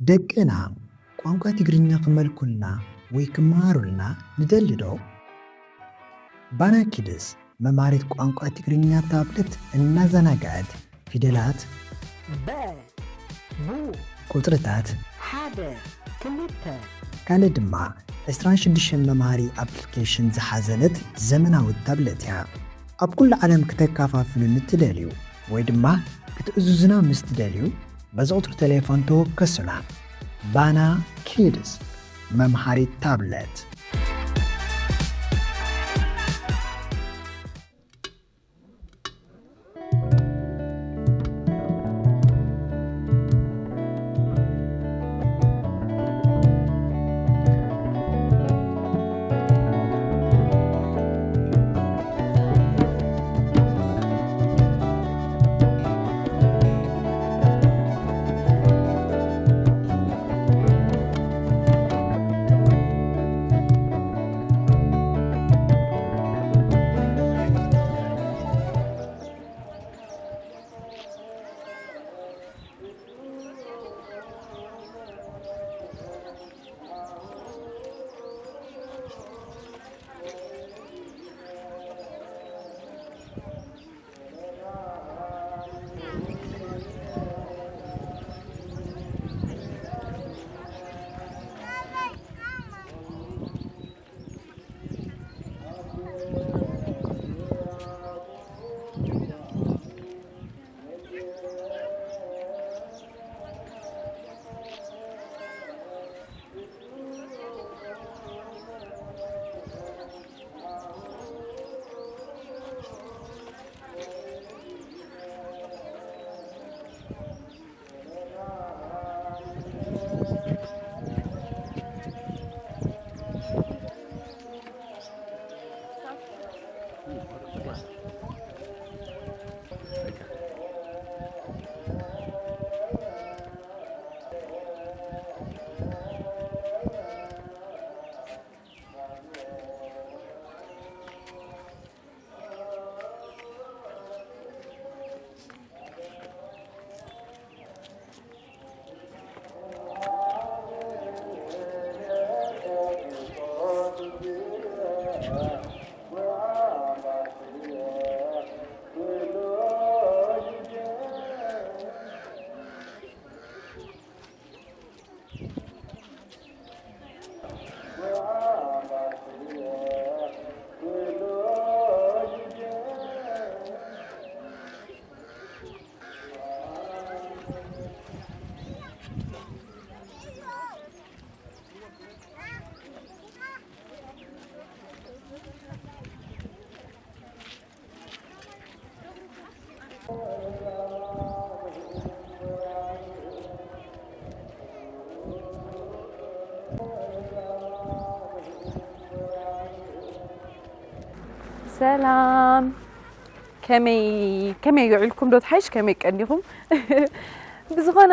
ደቅና ቋንቋ ትግርኛ ክመልኩልና ወይ ክመሃሩልና ንደሊ ዶ? ባና ኪድስ መማሪት ቋንቋ ትግርኛ ታብለት እናዘናግዐት ፊደላት፣ በ፣ ቡ፣ ቁጽርታት፣ ሓደ፣ ክልተ፣ ካልእ ድማ ዕስራን ሽዱሽተን መምሃሪ ኣፕሊኬሽን ዝሓዘለት ዘመናዊት ታብለት እያ። ኣብ ኩሉ ዓለም ክተካፋፍሉኒ ትደልዩ ወይ ድማ ክትእዝዙና ምስ ትደልዩ፣ በዚ ቁጽሪ ቴሌፎን ተወከሱና። ባና ኪድስ መምሃሪት ታብለት። ሰላም፣ ከመይ፣ ከመይ ውዒልኩም ዶ ትሓይሽ? ከመይ ቀኒኹም? ብዝኾነ፣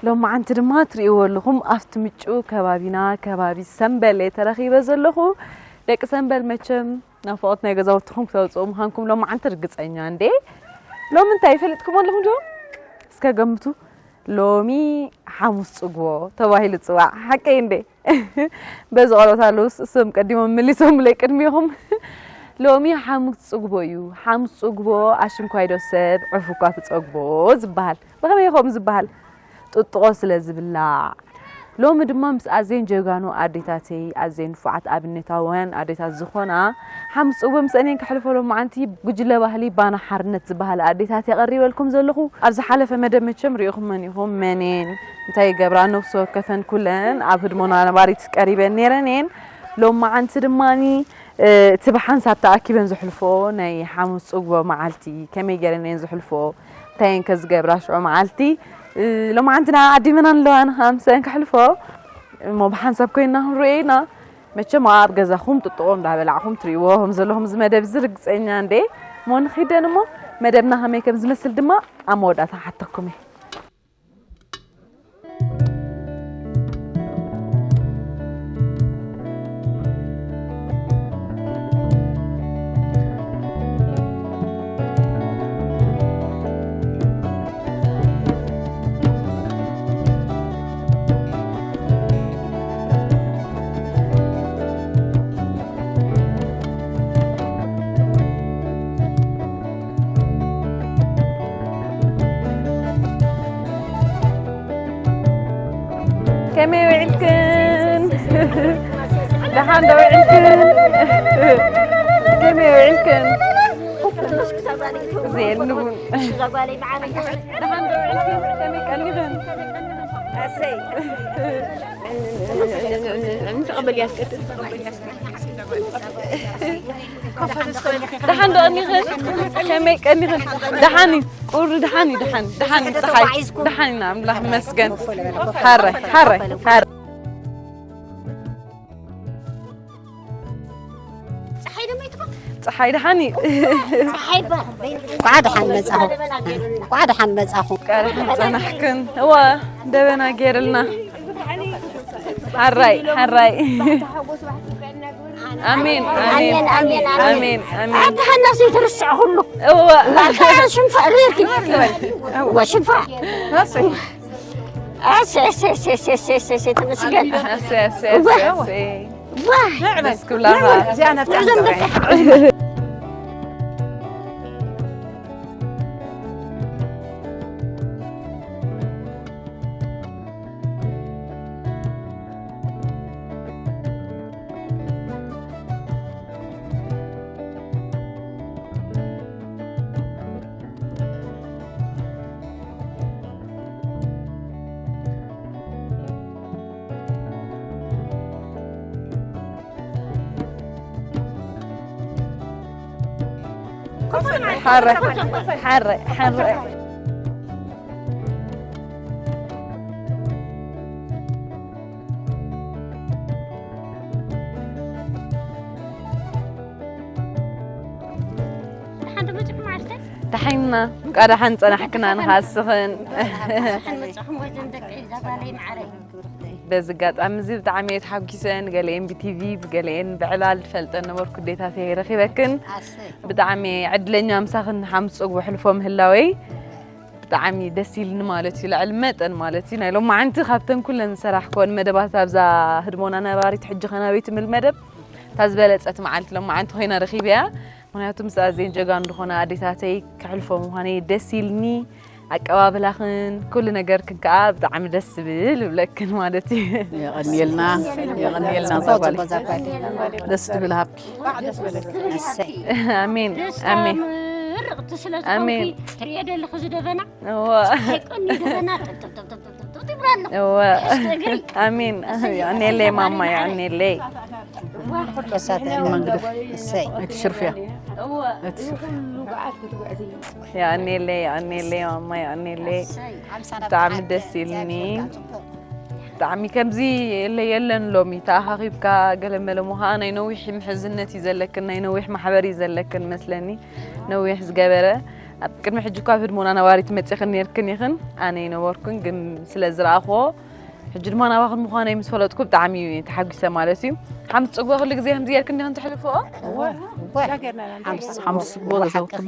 ሎማዓንቲ ድማ ትርእይዎ ኣለኹም፣ ኣብቲ ምጩ ከባቢና፣ ከባቢ ሰምበል እየ ተረኺበ ዘለኹ። ደቂ ሰምበል መቸም ናፍቖት ናይ ገዛውትኹም ክተውፅኡ ምዃንኩም ሎማዓንቲ ርግፀኛ እንዴ። ሎሚ እንታይ ፈሊጥኩም ኣለኹም ዶ? እስከ ገምቱ። ሎሚ ሓሙስ ፅግቦ ተባሂሉ ፅዋዕ። ሓቀይ እንዴ? በዚ ቆልዑት ኣለውስ እሶም ቀዲሞም መሊሶምለይ ቅድሚኹም። ሎሚ ሓሙስ ፅግቦ እዩ። ሓሙስ ፅግቦ ኣሽንኳይ ዶ ሰብ ዕፉ እኳ ትፀግቦ ዝበሃል። ብኸመይ ከምኡ ዝበሃል? ጥጥቖ ስለ ዝብላዕ። ሎሚ ድማ ምስ ኣዘን ጀጋኑ ኣዴታተይ፣ ኣዘን ንፉዓት ኣብነታውያን ኣዴታት ዝኾና ሓሙስ ጽግቦ ምስአን እየን ከሕልፎ ሎማዓንቲ። ጉጅለ ባህሊ ባና ሓርነት ዝበሃላ ኣዴታት እየ ቀሪበልኩም ዘለኹ። ኣብ ዝሓለፈ መደብ መቸም ርኢኹመን ኢኹም፣ መን እየን፣ እንታይ ይገብራ፣ ነፍሲ ወከፈን ኩለን ኣብ ህድሞና ነባሪት ቀሪበን ነይረን እየን። ሎማዓንቲ ድማኒ፣ እ፣ እቲ ብሓንሳብ ተኣኪበን ዘሕልፎ ናይ ሓሙስ ጽግቦ መዓልቲ ከመይ ገይረን እየን ዘሕልፎ፣ እንታይ እየን ከ ዝገብራ ሽዑ መዓልቲ፣ እ፣ ሎማዓንቲ ንዓ ዓዲመናን ኣለዋ፣ ኣነ ኸኣ ምስአን ከሕልፎ እሞ ብሓንሳብ ኮይንና ክንሪኦ ኢና። መቸም ኣብ ገዛኹም ጥጥቖ እንዳበላዕኹም ትርእይዎ ከም ዘለኹም እዚ መደብ እዚ ርግጸኛ እንዴ። እሞ ንኺደን እሞ መደብና ከመይ ከም ዝመስል ድማ ኣብ መወዳእታ ሓተኩም እየ። ከመይ ውዒልክን? ደሓን ዶ ውዒልክን? ከመይ ውዒልክን? ዜንቡን። ደሓን ዶ ውዒልክን? ከመይ ቀኒኽን? ደሓን ዶ ቀኒኽን? ከመይ ቀኒኽን? ደሓን እዩ። ቁሪ ደሓን እዩ። ደሓን ደሓን እዩ። ፀሓይ ደሓን ኢና። ኣምላኽ ይመስገን። ሓራይ ሓራይ ሓራይ። ፀሓይ ደሓን እዩ። እንኳዕ ደሓን መጻኹም። እንኳዕ ደሓን መጻኹም። ቃል ሓንጸናሕክን እዋ ደበና ገይርልና። ሓራይ ሓራይ። ኣሜን ኣሜን ኣሜን ኣሜን ኣሜን። ኣታ ሓናስ ይትርስዕ ኩሉ። እዋ ሽንፋ ሪርኪ። እዋ ሽንፋ። ኣሰይ ኣሰይ ኣሰይ ኣሰይ ኣሰይ ኣሰይ ተመስገን። ኣሰይ ኣሰይ ኣሰይ ኣሰይ። ዋ ደስ ክብላኻ። እዚኣ ናብታ ዘንበታ። ሓረ ሓረ ሓረ። ደሓን ዶ መጺኹም ዓርሰይ? ደሓንና፣ እንቋ ደሓን ጸናሕክና ንኻስኽን። ደሓን መጻኹም ወዘን ደቂ ኤልዛባለይ መዓረይ። በዚ ኣጋጣሚ እዚ ብጣዕሚ እየ ተሓጒሰ። ንገሊኤን ብቲቪ፣ ብገሊኤን ብዕላል ዝፈልጠን ነበርኩ፣ ኣዴታተይ ረኺበክን። ኣሰይ። ብጣዕሚ እየ ዕድለኛ ምሳኽን ሓሙስ ጽግቦ ሕልፎ ምህላወይ ብጣዕሚ ደስ ኢልኒ ማለት እዩ፣ ልዕሊ መጠን ማለት እዩ። ናይ ሎማዓንቲ ካብተን ኩለን ዝሰራሕክወን መደባት ኣብዛ ህድሞና ነባሪት ሕጂ ኸናበይ ትብል መደብ እታ ዝበለጸት መዓልቲ ሎማዓንቲ ኮይና ረኺበያ። ምኽንያቱ ምስ ኣዝየን ጀጋኑ ዝኾና ኣዴታተይ ከሕልፎ ምዃነይ ደስ ኢልኒ። ኣቀባብላኽን ኩሉ ነገርክን ከኣ ብጣዕሚ ደስ ዝብል ይብለክን ማለት እዩ። የቐንየልና፣ የቐንየልና ዛጓል። ደስ ትብል ሃብኪ። ኣሜን፣ ኣሜን። ኣሜን። ትሪኦ ደለኹ ዝደበና እወ። ኣይቀኒ ደበና ጥጥጥጥጥጥጥ ይብላ ኣለኹ። እወ። ኣሜን። የቐንየለይ ማማ፣ የቐንየለይ። ከሳተ መንግድፍ እሰይ። ኣይትሽርፍያ። እወ። ኣይትሽርፍያ። የቐንየለይ፣ የቐንየለይ ማማ፣ የቐንየለይ። እሰይ። ብጣዕሚ ደስ ኢልኒ። ብጣዕሚ ከምዚ የለ-፣ የለን ሎሚ ተኣኻኺብካ ገለ መለ ምዃ ናይ ነዊሕ ምሕዝነት እዩ ዘለክን፣ ናይ ነዊሕ ማሕበር እዩ ዘለክን መስለኒ። ነዊሕ ዝገበረ ኣብ ቅድሚ ሕጂ እኳ ኣብ ህድሞና ነባሪት መጺኽን ኔርክን ኢኽን፣ ኣነ ኣይነበርኩን፣ ግን ስለ ዝረኣኽዎ፣ ሕጂ ድማ ናባኽን ምዃነይ ምስ ፈለጥኩ ብጣዕሚ እዩ ተሓጒሰ ማለት እዩ። ሓሙስ ጽግቦ ኩሉ ግዜ ከምዚ ጌርክን ዲኽን ተሕልፍኦ? እወ፣ እወ። ሓሙስ፣ ሓሙስ ጽግቦ ሓሙስ ገዛውትን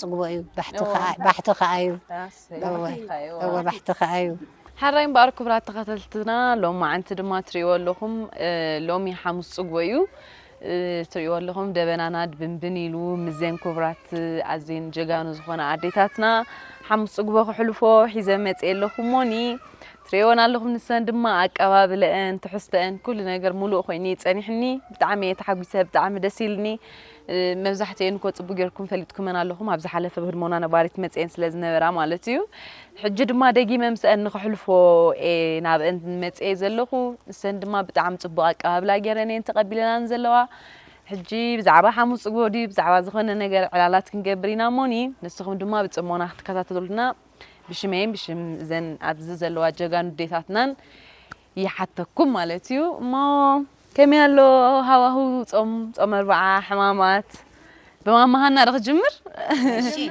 ጽግቦ እዩ። ባሕቲ ከኣ፣ ባሕቲ ከኣ እዩ። እወ፣ እወ፣ ባሕቲ ከኣ እዩ። ሓራይ እምበኣር ክቡራት ተኸታተልትና፣ ሎማዓንቲ ድማ ትርእይዎ ኣለኹም፣ እ፣ ሎሚ ሓሙስ ጽግቦ እዩ። እ፣ ትርእይዎ ኣለኹም፣ ደበናና ድብንብን ኢሉ፣ ምዘን ክቡራት፣ ኣዝየን ጀጋኑ ዝኾና ኣዴታትና፣ ሓሙስ ጽግቦ ክሕልፎ ሒዘ መጽየ ኣለኹ እሞኒ፣ ትርእይወን ኣለኹም፣ ንሰን ድማ ኣቀባብለአን፣ ትሕዝተአን፣ ኩሉ ነገር ሙሉእ ኮይኑ እዩ ጸኒሕኒ። ብጣዕሚ እየ ተሓጒሰ፣ ብጣዕሚ ደስ ኢልኒ። እ፣ መብዛሕትኤን እኮ ጽቡቅ ጌርኩም ፈሊጥኩመን ኣለኹም፣ ኣብ ዝሓለፈ ብህድሞና ነባሪት መጽየን ስለ ዝነበራ ማለት እዩ። ሕጂ ድማ ደጊመ ምስአን ንኽሕልፎ እየ ናብአን መጽየ ዘለኹ። ንሰን ድማ ብጣዕሚ ጽቡቕ ኣቀባብላ ገይረን እየን ተቐቢለናን ዘለዋ። ሕጂ ብዛዕባ ሓሙስ ጽግቦ ድዩ ብዛዕባ ዝኾነ ነገር ዕላላት ክንገብር ኢና እሞኒ፣ ንስኹም ድማ ብጽሞና ክትከታተሉልና ብሽመይን ብሽም እዘን ኣብዚ ዘለዋ ጀጋኑ ኣዴታትናን ይሓተኩም ማለት እዩ። እሞ ከመይ ኣሎ ሃዋህው ጾም፣ ጾም ኣርብዓ፣ ሕማማት? ብማማ ሃና ዶ ክጅምር?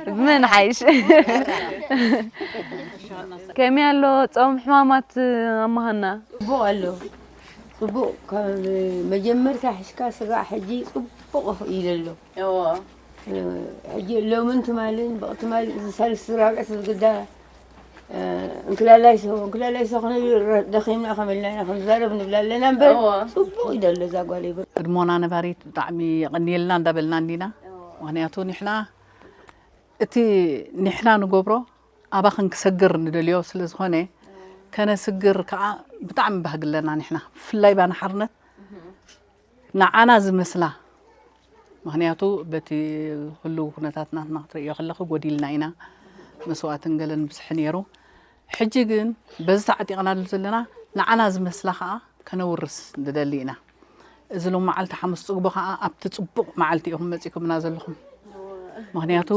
ብመን ሓይሽ? ከመይ ኣሎ ጾም ሕማማት ኣማ ሃና? ጽቡቕ ኣሎ። ጽቡቕ፣ ካብ መጀመርታ ሒዝካ ስጋዕ ሕጂ ጽቡቕ ኢሉ ኣሎ። እዎ። ሕጂ ሎምን ትማልን ብቕ ትማል ሳልስቲ ራብዕቲ ዝግዳ፣ እ፣ እንክላላይ ሰው፣ እንክላላይ ሰው ክንብል ደኺምና ከም ኢልና ኢና ክንዛረብ ንብል ኣለና እምበር፣ እዎ። ጽቡቕ እዩ ዘሎ እዛ ጓለይ። ህድሞና ነባሪት ብጣዕሚ የቐንየልና እንዳበልና እንዲና። እዎ። ምኽንያቱ ንሕና እቲ ንሕና ንገብሮ ኣባኽን ክሰግር ንደልዮ ስለ ዝኾነ፣ ከነስግር ከዓ ብጣዕሚ ባህጊ ኣለና ንሕና። ብፍላይ ባና ሓርነት ንዓና ዝመስላ፣ ምኽንያቱ በቲ ህልው ኩነታት ናትና ክትርእዮ ከለኺ ጎዲልና ኢና። መስዋእትን ገለን ብዝሒ ነይሩ። ሕጂ ግን በዚ ተዓጢቕናሉ ዘለና ንዓና ዝመስላ ከዓ ከነውርስ ንደሊ ኢና። እዚ ሎም መዓልቲ ሓሙስ ጽግቦ ከዓ ኣብቲ ጽቡቕ መዓልቲ ኢኹም መጺኩምና ዘለኹም። ምኽንያቱ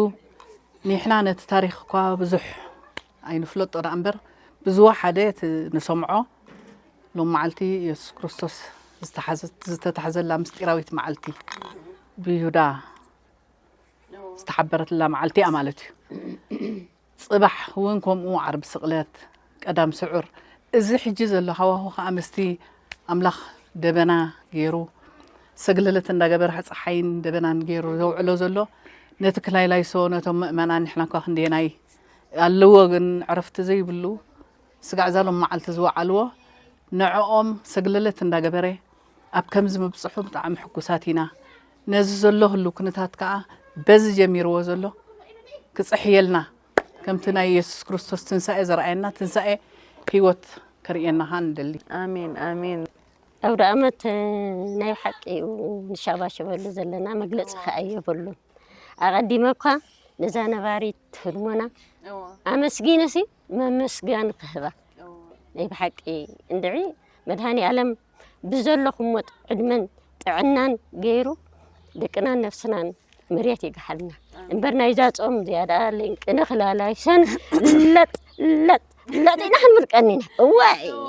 ንሕና ነቲ ታሪኽ እኳ ብዙሕ ኣይንፍለጦ ደኣ እምበር ብዝወሓደ እቲ ንሰምዖ ሎም መዓልቲ የሱስ ክርስቶስ ዝተሓዘት-፣ ዝተታሕዘላ ምስጢራዊት መዓልቲ ብይሁዳ ዝተሓበረትላ መዓልቲ እያ ማለት እዩ። ጽባሕ እውን ከምኡ ዓርቢ ስቕለት፣ ቀዳም ስዑር። እዚ ሕጂ ዘሎ ሃዋሁ ኸኣ ምስቲ ኣምላኽ ደበና ገይሩ፣ ሰግለለት እንዳገበረ ጸሓይን ደበናን ገይሩ ዘውዕሎ ዘሎ፣ ነቲ ክላይላይሶ፣ ነቶም ምእመናን ንሕና እኳ ክንደየናይ ኣለዎ ግን ዕረፍቲ ዘይብሉ ስጋዕ እዛ ሎም መዓልቲ ዝወዓልዎ ንዕኦም ሰግለለት እንዳገበረ ኣብ ከምዚ ምብጽሑ ብጣዕሚ ሕጉሳት ኢና። ነዚ ዘሎ ህሉ ኩነታት ከኣ በዚ ጀሚርዎ ዘሎ ክጽሕየልና፣ ከምቲ ናይ የሱስ ክርስቶስ ትንሳኤ ዘርኣየና ትንሳኤ ህይወት ከርእየና ከኣ ንደሊ። ኣሜን፣ ኣሜን። ኣውደ ኣመት፣ እ፣ ናይ ብሓቂ እዩ ንሻባሸበሉ ዘለና፣ መግለጺ ከኣ የብሉን። ኣቐዲመ እኳ ነዛ ነባሪት ህድሞና እዎ። ኣመስጊነሲ መመስገን ክህባ እዎ። ናይ ብሓቂ እንድዒ መድሃኒ ኣለም ብዘለኹሞ ዕድመን ጥዕናን ገይሩ ደቅናን ነፍስናን መሬት ይግሓልና። ኣሜን። እምበር ናይዛ ጾም እዚኣ ደኣ ለንቅነ ክላላይሰን ለጥ ለጥ ለጥ ኢና ክንብል ቀኒና። እዋይ! እዎ።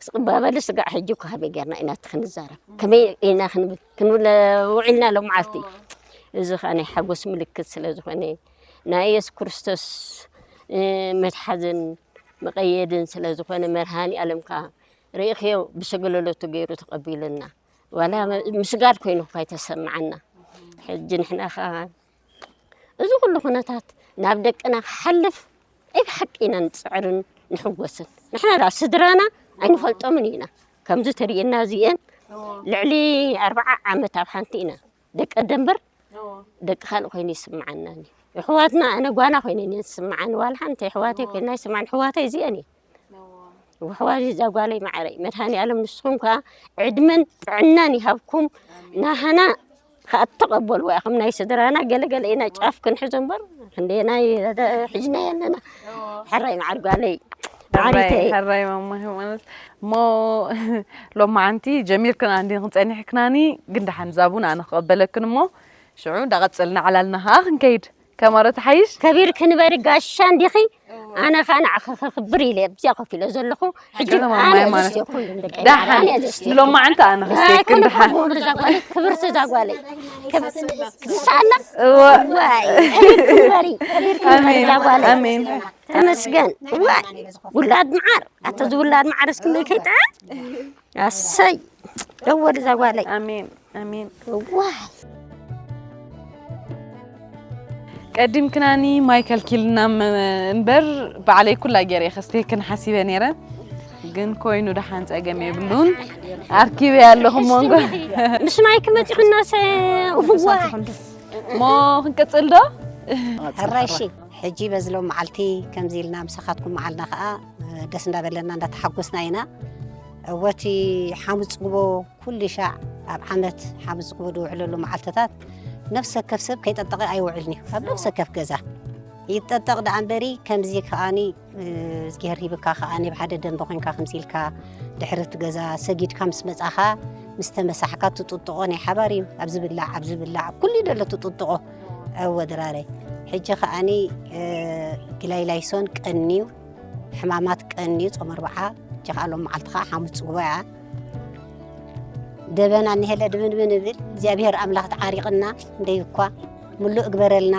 ስቕ ባበሊ ስጋዕ ሕጂ እኮ ከመይ ጌርና ኢና እቲ ክንዛረብ? ከመይ ኢና ክንብል? ክንብል ውዒልና ሎም መዓልቲ። እዎ። እዚ ኸኣ ናይ ሓጎስ ምልክት ስለ ዝኾነ፣ ናይ የሱስ ክርስቶስ፣ እ፣ መትሓዝን መቐየድን ስለ ዝኾነ፣ መድሃኒ ኣለም ከኣ ርኢኽዮ ብሰገለለቱ ገይሩ ተቐቢሉና። ዋላ መ-፣ ምስጋድ ኮይኑ እኳ ኣይተሰምዓና። ሕጂ ንሕና ኸኣ እዚ ኩሉ ኩነታት ናብ ደቅና ክሓልፍ ናይ ብሓቂ ኢና ንጽዕርን ንሕጎስን። ንሕና ደኣ ስድራና ኣይንፈልጦምን ኢና። ከምዚ ትርእየና እዚኤን እዎ። ልዕሊ ኣርብዓ ዓመት ኣብ ሓንቲ ኢና። ደቂ ኣደ እምበር እዎ። ደቂ ካልእ ኮይኑ ይስምዓናኒ። ኣሕዋትና ኣነ ጓና ኮይነን እየን ዝስምዓኒ። ዋላ ሓንቲ ኣሕዋተይ እዎ። ኮይና ይስምዓኒ። ኣሕዋተይ እዚኤን እየን። እዎ። ኣሕዋተይ እዛ ጓለይ ማዕረይ። መድሃኒ ኣለም ንስኹም ከኣ ዕድመን ጥዕናን ይሃብኩም። ኣሜን። ናህና ከኣ ተቐበልዋ ኢኹም ናይ ስድራና ገለገለ ኢና ጫፍ ክንሕዞ እምበር ክንደየናይ ሕጅና ኣለና። እዎ። ሕራይ መዓር ጓለይ። ሕራይ፣ ማዕሪተይ። ሕራይ ማማ ሃይማኖት። እሞ ሎማዓንቲ ጀሚርክና እንዲን ክንጸኒሕክናኒ፣ ግን ደሓን ዛቡን ኣነ ክቐበለክን እሞ ሽዑ እንዳቐጸልና ዕላልና ከኣ ክንከይድ። ከማሮ ትሓይሽ? ከቢር ክንበሪ ጋሻ እንዲኺ፣ ኣነ ከኣ ንዓኺ ከኽብር ኢለ ኣብዚኣ ኮፍ ኢለ ዘለኹ። ሕጂ ኣጆና ማማ ኣነ ሃይማኖት። ኣዘዝትዮ ኩሉ ደቂ ደሓን። ኣነ ኣዘዝትዮ። ሎማዓንቲ ኣነ ኣይ፣ ክስተየክን ኩሉ ደሓን። ኩሉ እዛ ጓለይ፣ ክብርቲ እዛ ጓለይ። ክብ-፣ ክትስኣላ? እወ። ዋይ፣ ከቢር ክንበሪ፣ ከቢር ክንበሪ ኣሜን። እዛ ጓለይ። ኣሜን። ተመስገን። ዋይ፣ ውላድ መዓር፣ ኣቶ ዝውላድ መዓር እስኪ መይ ከይጥዕም? ኣሰይ፣ ደወል እዛ ጓለይ። ኣሜን፣ ኣሜን። ዋይ። ቀዲምክናኒ ማይ ከልኪልና እም-፣ እምበር ባዕለይ ኩላ ገይረ ከስተየክን ሓሲበ ነይረ። ግን ኮይኑ ደሓን ጸገም የብሉን። ኣርኪበ ኣለኹ ሞንጎ። ምስ ማይ ክመጺኹና ሰ-፣ ዋይ። እሞ ክንቅጽል ዶ? ሕራይ እሺ። ሕጂ በዚ ሎም መዓልቲ ከምዚ ኢልና ምሳኻትኩም መዓልና ከኣ ደስ እንዳበለና እንዳተሓጎስና ኢና። እወ እቲ ሓሙስ ጽግቦ ኩሉ ሻዕ ኣብ ዓመት ሓሙስ ጽግቦ ዝውዕለሉ መዓልትታት ነፍሲ ወከፍ ሰብ ከይጠጠቐ ኣይውዕልን እዩ። ኣብ ነፍሲ ወከፍ ገዛ ይጠጠቕ ደኣ እምበሪ ከምዚ ከኣኒ፣ እ፣ እዝግሄር ሂብካ ከኣ ናይ ብሓደ ደንበ ኮይንካ ከምዚ ኢልካ ድሕሪ እቲ ገዛ ሰጊድካ ምስ መጻኻ ምስ ተመሳሕካ ትጥጥቖ ናይ ሓባር እዩ። ኣብ ዝብላዕ፣ ኣብ ዝብላዕ ኩሉ እዩ ደሎ ትጥጥቖ። እወ ድራረይ። ሕጂ ከኣኒ፣ እ፣ ግላይላይሶን ቀንዩ፣ ሕማማት ቀንዩ፣ ጾም ኣርብዓ፣ ሕጂ ከኣ ሎም መዓልቲ ከኣ ሓሙስ ጽግቦ እያ። ደበና እኒሄለ ድብንብን እብል፣ እግዚኣብሔር ኣምላኽ ተዓሪቕና፣ እንደይ እኳ ምሉእ እግበረልና።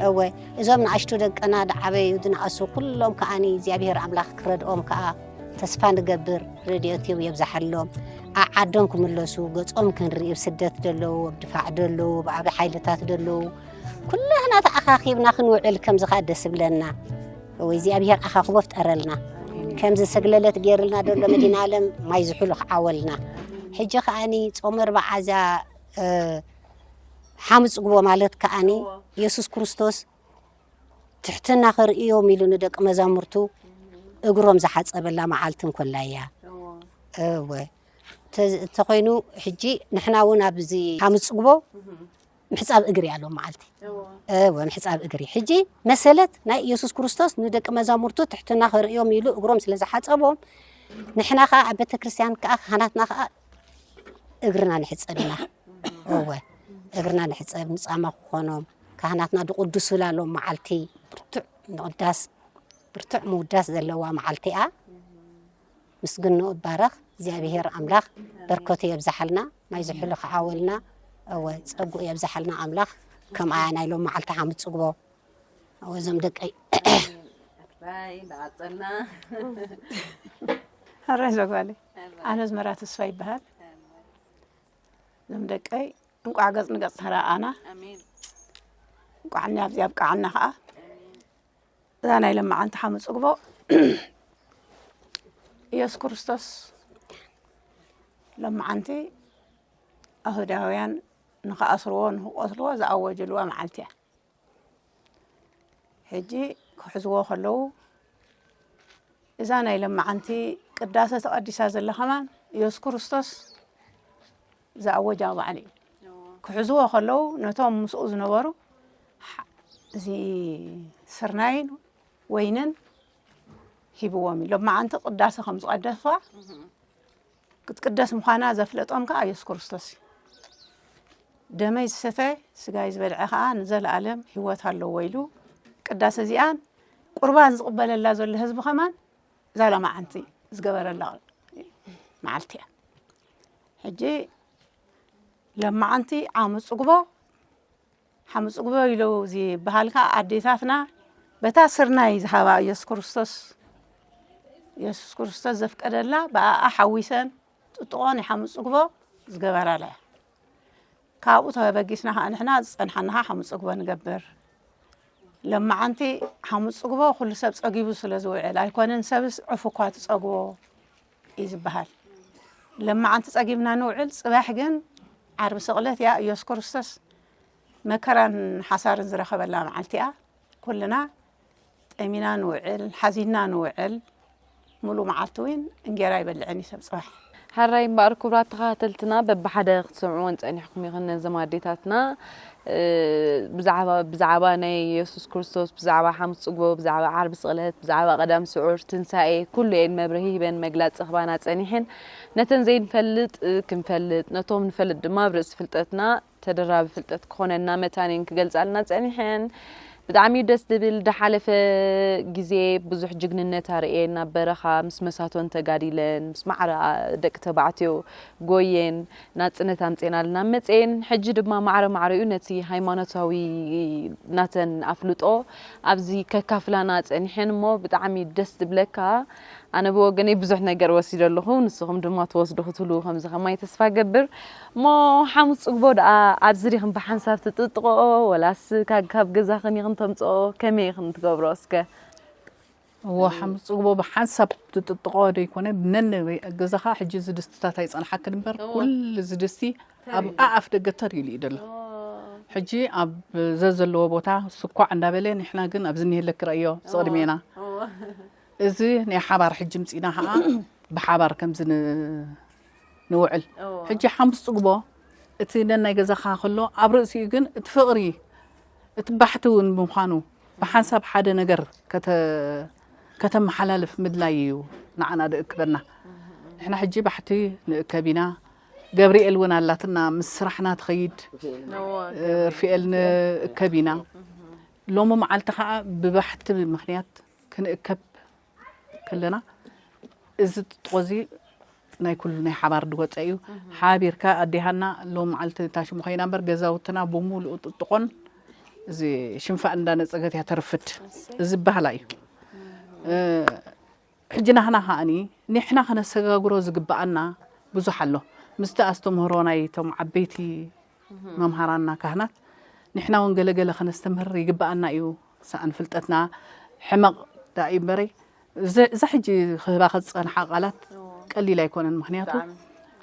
እወ፣ እዞም ንኣሽቱ ደቅና ደዓበዩ ድንኣሱ ኩሎም ከኣኒ እግዚኣብሔር ኣምላኽ ክረድኦም ከኣ ተስፋ ንገብር። ረድኤቱ የብዝሓሎም። ኣብ ዓዶም ክምለሱ፣ ገጾም ክንርኢ፣ ኣብ ስደት ደለዉ፣ ኣብ ድፋዕ ደለዉ፣ ኣብ ዓቢ ሓይልታት ደለዉ፣ ኩላህና ተኣኻኺብና ክንውዕል ከምዚ ከኣ ደስ ይብለና። ወይ እግዚኣብሔር ኣኻኽቦ ፍጠረልና። ከምዚ ሰግለለት ገይርልና ደሎ መድኃኔዓለም ማይ ዝሑሉ ክዓወልና። ሕጂ ከኣኒ ጾም ኣርብዓ እዛ፣ እ፣ ሓሙስ ጽግቦ ማለት ከኣኒ እዎ። የሱስ ክርስቶስ ትሕትና ከርእዮም ኢሉ ንደቂ መዛሙርቱ እግሮም ዝሓጸበላ መዓልቲ እንኮላ እያ። እወ። እወ። ተዝ-፣ እንተኾይኑ ሕጂ ንሕና እውን ኣብዚ ሓሙስ ጽግቦ ምሕጻብ እግሪ ኣሎ መዓልቲ። እወ። እወ፣ ምሕጻብ እግሪ። ሕጂ መሰለት ናይ ኢየሱስ ክርስቶስ ንደቂ መዛሙርቱ ትሕትና ከርእዮም ኢሉ እግሮም ስለ ዝሓጸቦም፣ ንሕና ኸኣ ኣብ ቤተ ክርስቲያን ከኣ ካህናትና ኸኣ እግርና ንሕጸብ ኢና። እወ፣ እግርና ንሕጸብ፣ ንጻማ ክኾኖም፣ ካህናትና ድቕድሱላ ሎም መዓልቲ ብርቱዕ ምቕዳስ፣ ብርቱዕ ምውዳስ ዘለዋ መዓልቲ እያ። ምስግንኡ ይባረኽ እግዚኣብሔር ኣምላኽ፣ በርከቱ የብዝሓልና፣ ማይ ዝሑሉ ክዓወልና፣ እወ፣ ጸግኡ የብዝሓልና ኣምላኽ። ከምኣ ናይ ሎም መዓልቲ ሓሙስ ጽግቦ፣ እወ፣ እዞም ደቀይ። ኣባይ፣ እንዳቐጸልና። ሕራይ ዘጓለይ። ኣነ ኣዝመራ ተስፋ ይበሃል። እዞም ደቀይ፣ እንቋዕ ገጽ ንገጽ ተረኣኣና። ኣሜን። እንቋዕ እኒ ኣብዚ ኣብቃዓና ኸኣ። ኣሜን። እዛ ናይ ለማዓንቲ ሓሙስ ጽግቦ፣ ኢየሱስ ክርስቶስ ለማዓንቲ ኣይሁዳውያን ንኽኣስርዎ፣ ንኽቆስልዎ ዝኣወጅልዋ መዓልቲ እያ። ሕጂ ክሕዝዎ ከለዉ፣ እዛ ናይ ለማዓንቲ ቅዳሰ ተቐዲሳ ዘላ ከማን ኢየሱስ ክርስቶስ ዝኣወጃ በዓል እዩ። እዎ። ክሕዝዎ ከለዉ፣ ነቶም ምስኡ ዝነበሩ፣ ሓ-፣ እዚ ስርናይን ወይንን ሂብዎም እዩ። ለማዓንቲ ቅዳሰ ከም ዝቐደስዋ፣ እህ። ክትቅደስ ምዃና ዘፍለጦም ከኣ ኢየሱስ ክርስቶስ እዩ። ደመይ ዝሰተ፣ ስጋይ ዝበልዐ ከኣ ንዘለኣለም ህይወት ኣለዎ ኢሉ፣ ቅዳሰ እዚኣን ቁርባን ዝቕበለላ ዘሎ ህዝቢ ከማን እዛ ለማዓንቲ ዝገበረላ መዓልቲ እያ። ሕጂ ለማዓንቲ ሓሙስ ጽግቦ፣ ሓሙስ ጽግቦ ኢሉ ዝበሃል ከኣ ኣዴታትና በታ ስርናይ ዝሃባ ኢየሱስ ክርስቶስ፣ ኢየሱስ ክርስቶስ ዘፍቀደላ ብኣኣ ሓዊሰን ጥጥቖ ናይ ሓሙስ ጽግቦ ዝገበራላ እያ። ካብኡ ተበጊስና ኸዓ ንሕና ዝጸንሓና ኸዓ ሓሙስ ጽግቦ ንገብር። ለማዓንቲ ሓሙስ ጽግቦ ኩሉ ሰብ ጸጊቡ ስለ ዝውዕል ኣይኮነን፣ ሰብስ ዑፍ እኳ ትጸግቦ እዩ ዝበሃል። ለማዓንቲ ጸጊብና ንውዕል፣ ጽባሕ ግን ዓርቢ ስቕለት እያ፣ ኢየሱስ ክርስቶስ መከራን ሓሳርን ዝረኸበላ መዓልቲ እያ። ኩልና ጠሚና ንውዕል፣ ሓዚንና ንውዕል። ሙሉእ መዓልቲ እውን እንጌራ ኣይበልዕን እዩ ሰብ ጽባሕ። ሕራይ እምበኣር ክቡራት ተኸታተልትና፣ በብሓደ ክትሰምዕወን ጸኒሕኩም ኢኽን ነዘም ኣዴታትና፣ እ፣ ብዛዕባ፣ ብዛዕባ ናይ የሱስ ክርስቶስ፣ ብዛዕባ ሓሙስ ጽግቦ፣ ብዛዕባ ዓርቢ ስቕለት፣ ብዛዕባ ቀዳም ስዑር፣ ትንሳኤ፣ ኩሉ እየን መብርሂ ሂበን መግለጺ ክህባና ጸኒሐን። ነተን ዘይንፈልጥ፣ እ፣ ክንፈልጥ፣ ነቶም ንፈልጥ ድማ ኣብ ርእሲ ፍልጠትና ተደራቢ ፍልጠት ክኾነና መታን እየን ክገልጻልና ጸኒሐን። ብጣዕሚ እዩ ደስ ዝብል። ዝሓለፈ ግዜ ብዙሕ ጅግንነት ኣርእየን፣ ኣብ በረኻ ምስ መሳቶን ተጋዲለን፣ ምስ ማዕረ ደቂ ተባዕትዮ ጎየን፣ ናጽነት ኣምጼናልና መጼን። ሕጂ ድማ ማዕረ ማዕረኡ ነቲ ሃይማኖታዊ ናተን ኣፍልጦ ኣብዚ ከካፍላና ጸኒሐን እሞ ብጣዕሚ እዩ ደስ ዝብለካ። ኣነ ብወገነይ ብዙሕ ነገር ወሲደ ኣለኹ፣ ንስኹም ድማ ትወስዱ ክትህልዉ ከምዚ ከማይ ተስፋ ገብር። እሞ ሓሙስ ጽግቦ ደኣ ኣብዚ ዲኽን ብሓንሳብ ትጥጥቕኦ ወላስ ካብ፣ ካብ ገዛኽን ኢኽን ተምጽኦ? ከመይ ኢኽን ትገብሮ እስከ? እዎ፣ ሓሙስ ጽግቦ ብሓንሳብ ትጥጥቕኦ ደይኮነ፣ ነነገዛኻ ሕጂ እዚ ድስትታት ኣይጸንሓክን እምበር፣ እዎ። ኩሉ እዚ ድስቲ ኣብ ኣፍ ደገ ተር ኢሉ እዩ ዘሎ። እዎ። ሕጂ ኣብ ዘዘለዎ ቦታ ስኳዕ እንዳበለ፣ ንሕና ግን ኣብዚ እኒሄለኪ ረእዮ፣ እዎ። ዝቕድሜና። እዎ። እዚ ናይ ሓባር ሕጂ ምጺና ኸዓ ብሓባር ከምዚ ን-፣ ንውዕል። እዎ። ሕጂ ሓሙስ ጽግቦ እቲ ነናይ ገዛኻ ከሎ፣ ኣብ ርእሲኡ ግን እቲ ፍቕሪ፣ እቲ ባሕቲ እውን ብምዃኑ፣ ብሓንሳብ ሓደ ነገር ከተ-፣ ከተመሓላልፍ ምድላይ እዩ ንዓና ደእክበና። ንሕና ሕጂ ባሕቲ ንእከብ ኢና። ገብርኤል እውን ኣላትና፣ ምስ ስራሕና ትኸይድ። እዎ፣ እ፣ ርፍኤል ንእከብ ኢና። ሎሚ መዓልቲ ኸዓ ብባሕቲ ምኽንያት ክንእከብ ከለና፣ እዚ ጥጥቆ እዚ ናይ ኩሉ ናይ ሓባር ድወፀ እዩ። ሓቢርካ ኣዴሃና ሎም መዓልቲ ታሽሙ ኮይና እምበር፣ ገዛውትና ብሙሉኡ ጥጥቆን እዚ ሽንፋእ እንዳነፀገት እያ ተርፍድ። እዚ ባህላ እዩ። እ፣ ሕጂ ናህና ከኣኒ ንሕና ከነሰጋግሮ ዝግብኣና ብዙሕ ኣሎ። ምስቲ ኣስተምህሮ ናይቶም ዓበይቲ መምሃራንና ካህናት፣ ንሕና እውን ገለገለ ከነስተምህር ይግብኣና እዩ። ሰኣን ፍልጠትና ሕመቕ ደኣ እዩ እምበረይ፣ እዚ፣ እዛ ሕጂ ክህባኺ ዝጸንሓ ቃላት እዎ። ቀሊል ኣይኮነን። ምኽንያቱ ብጣዕሚ።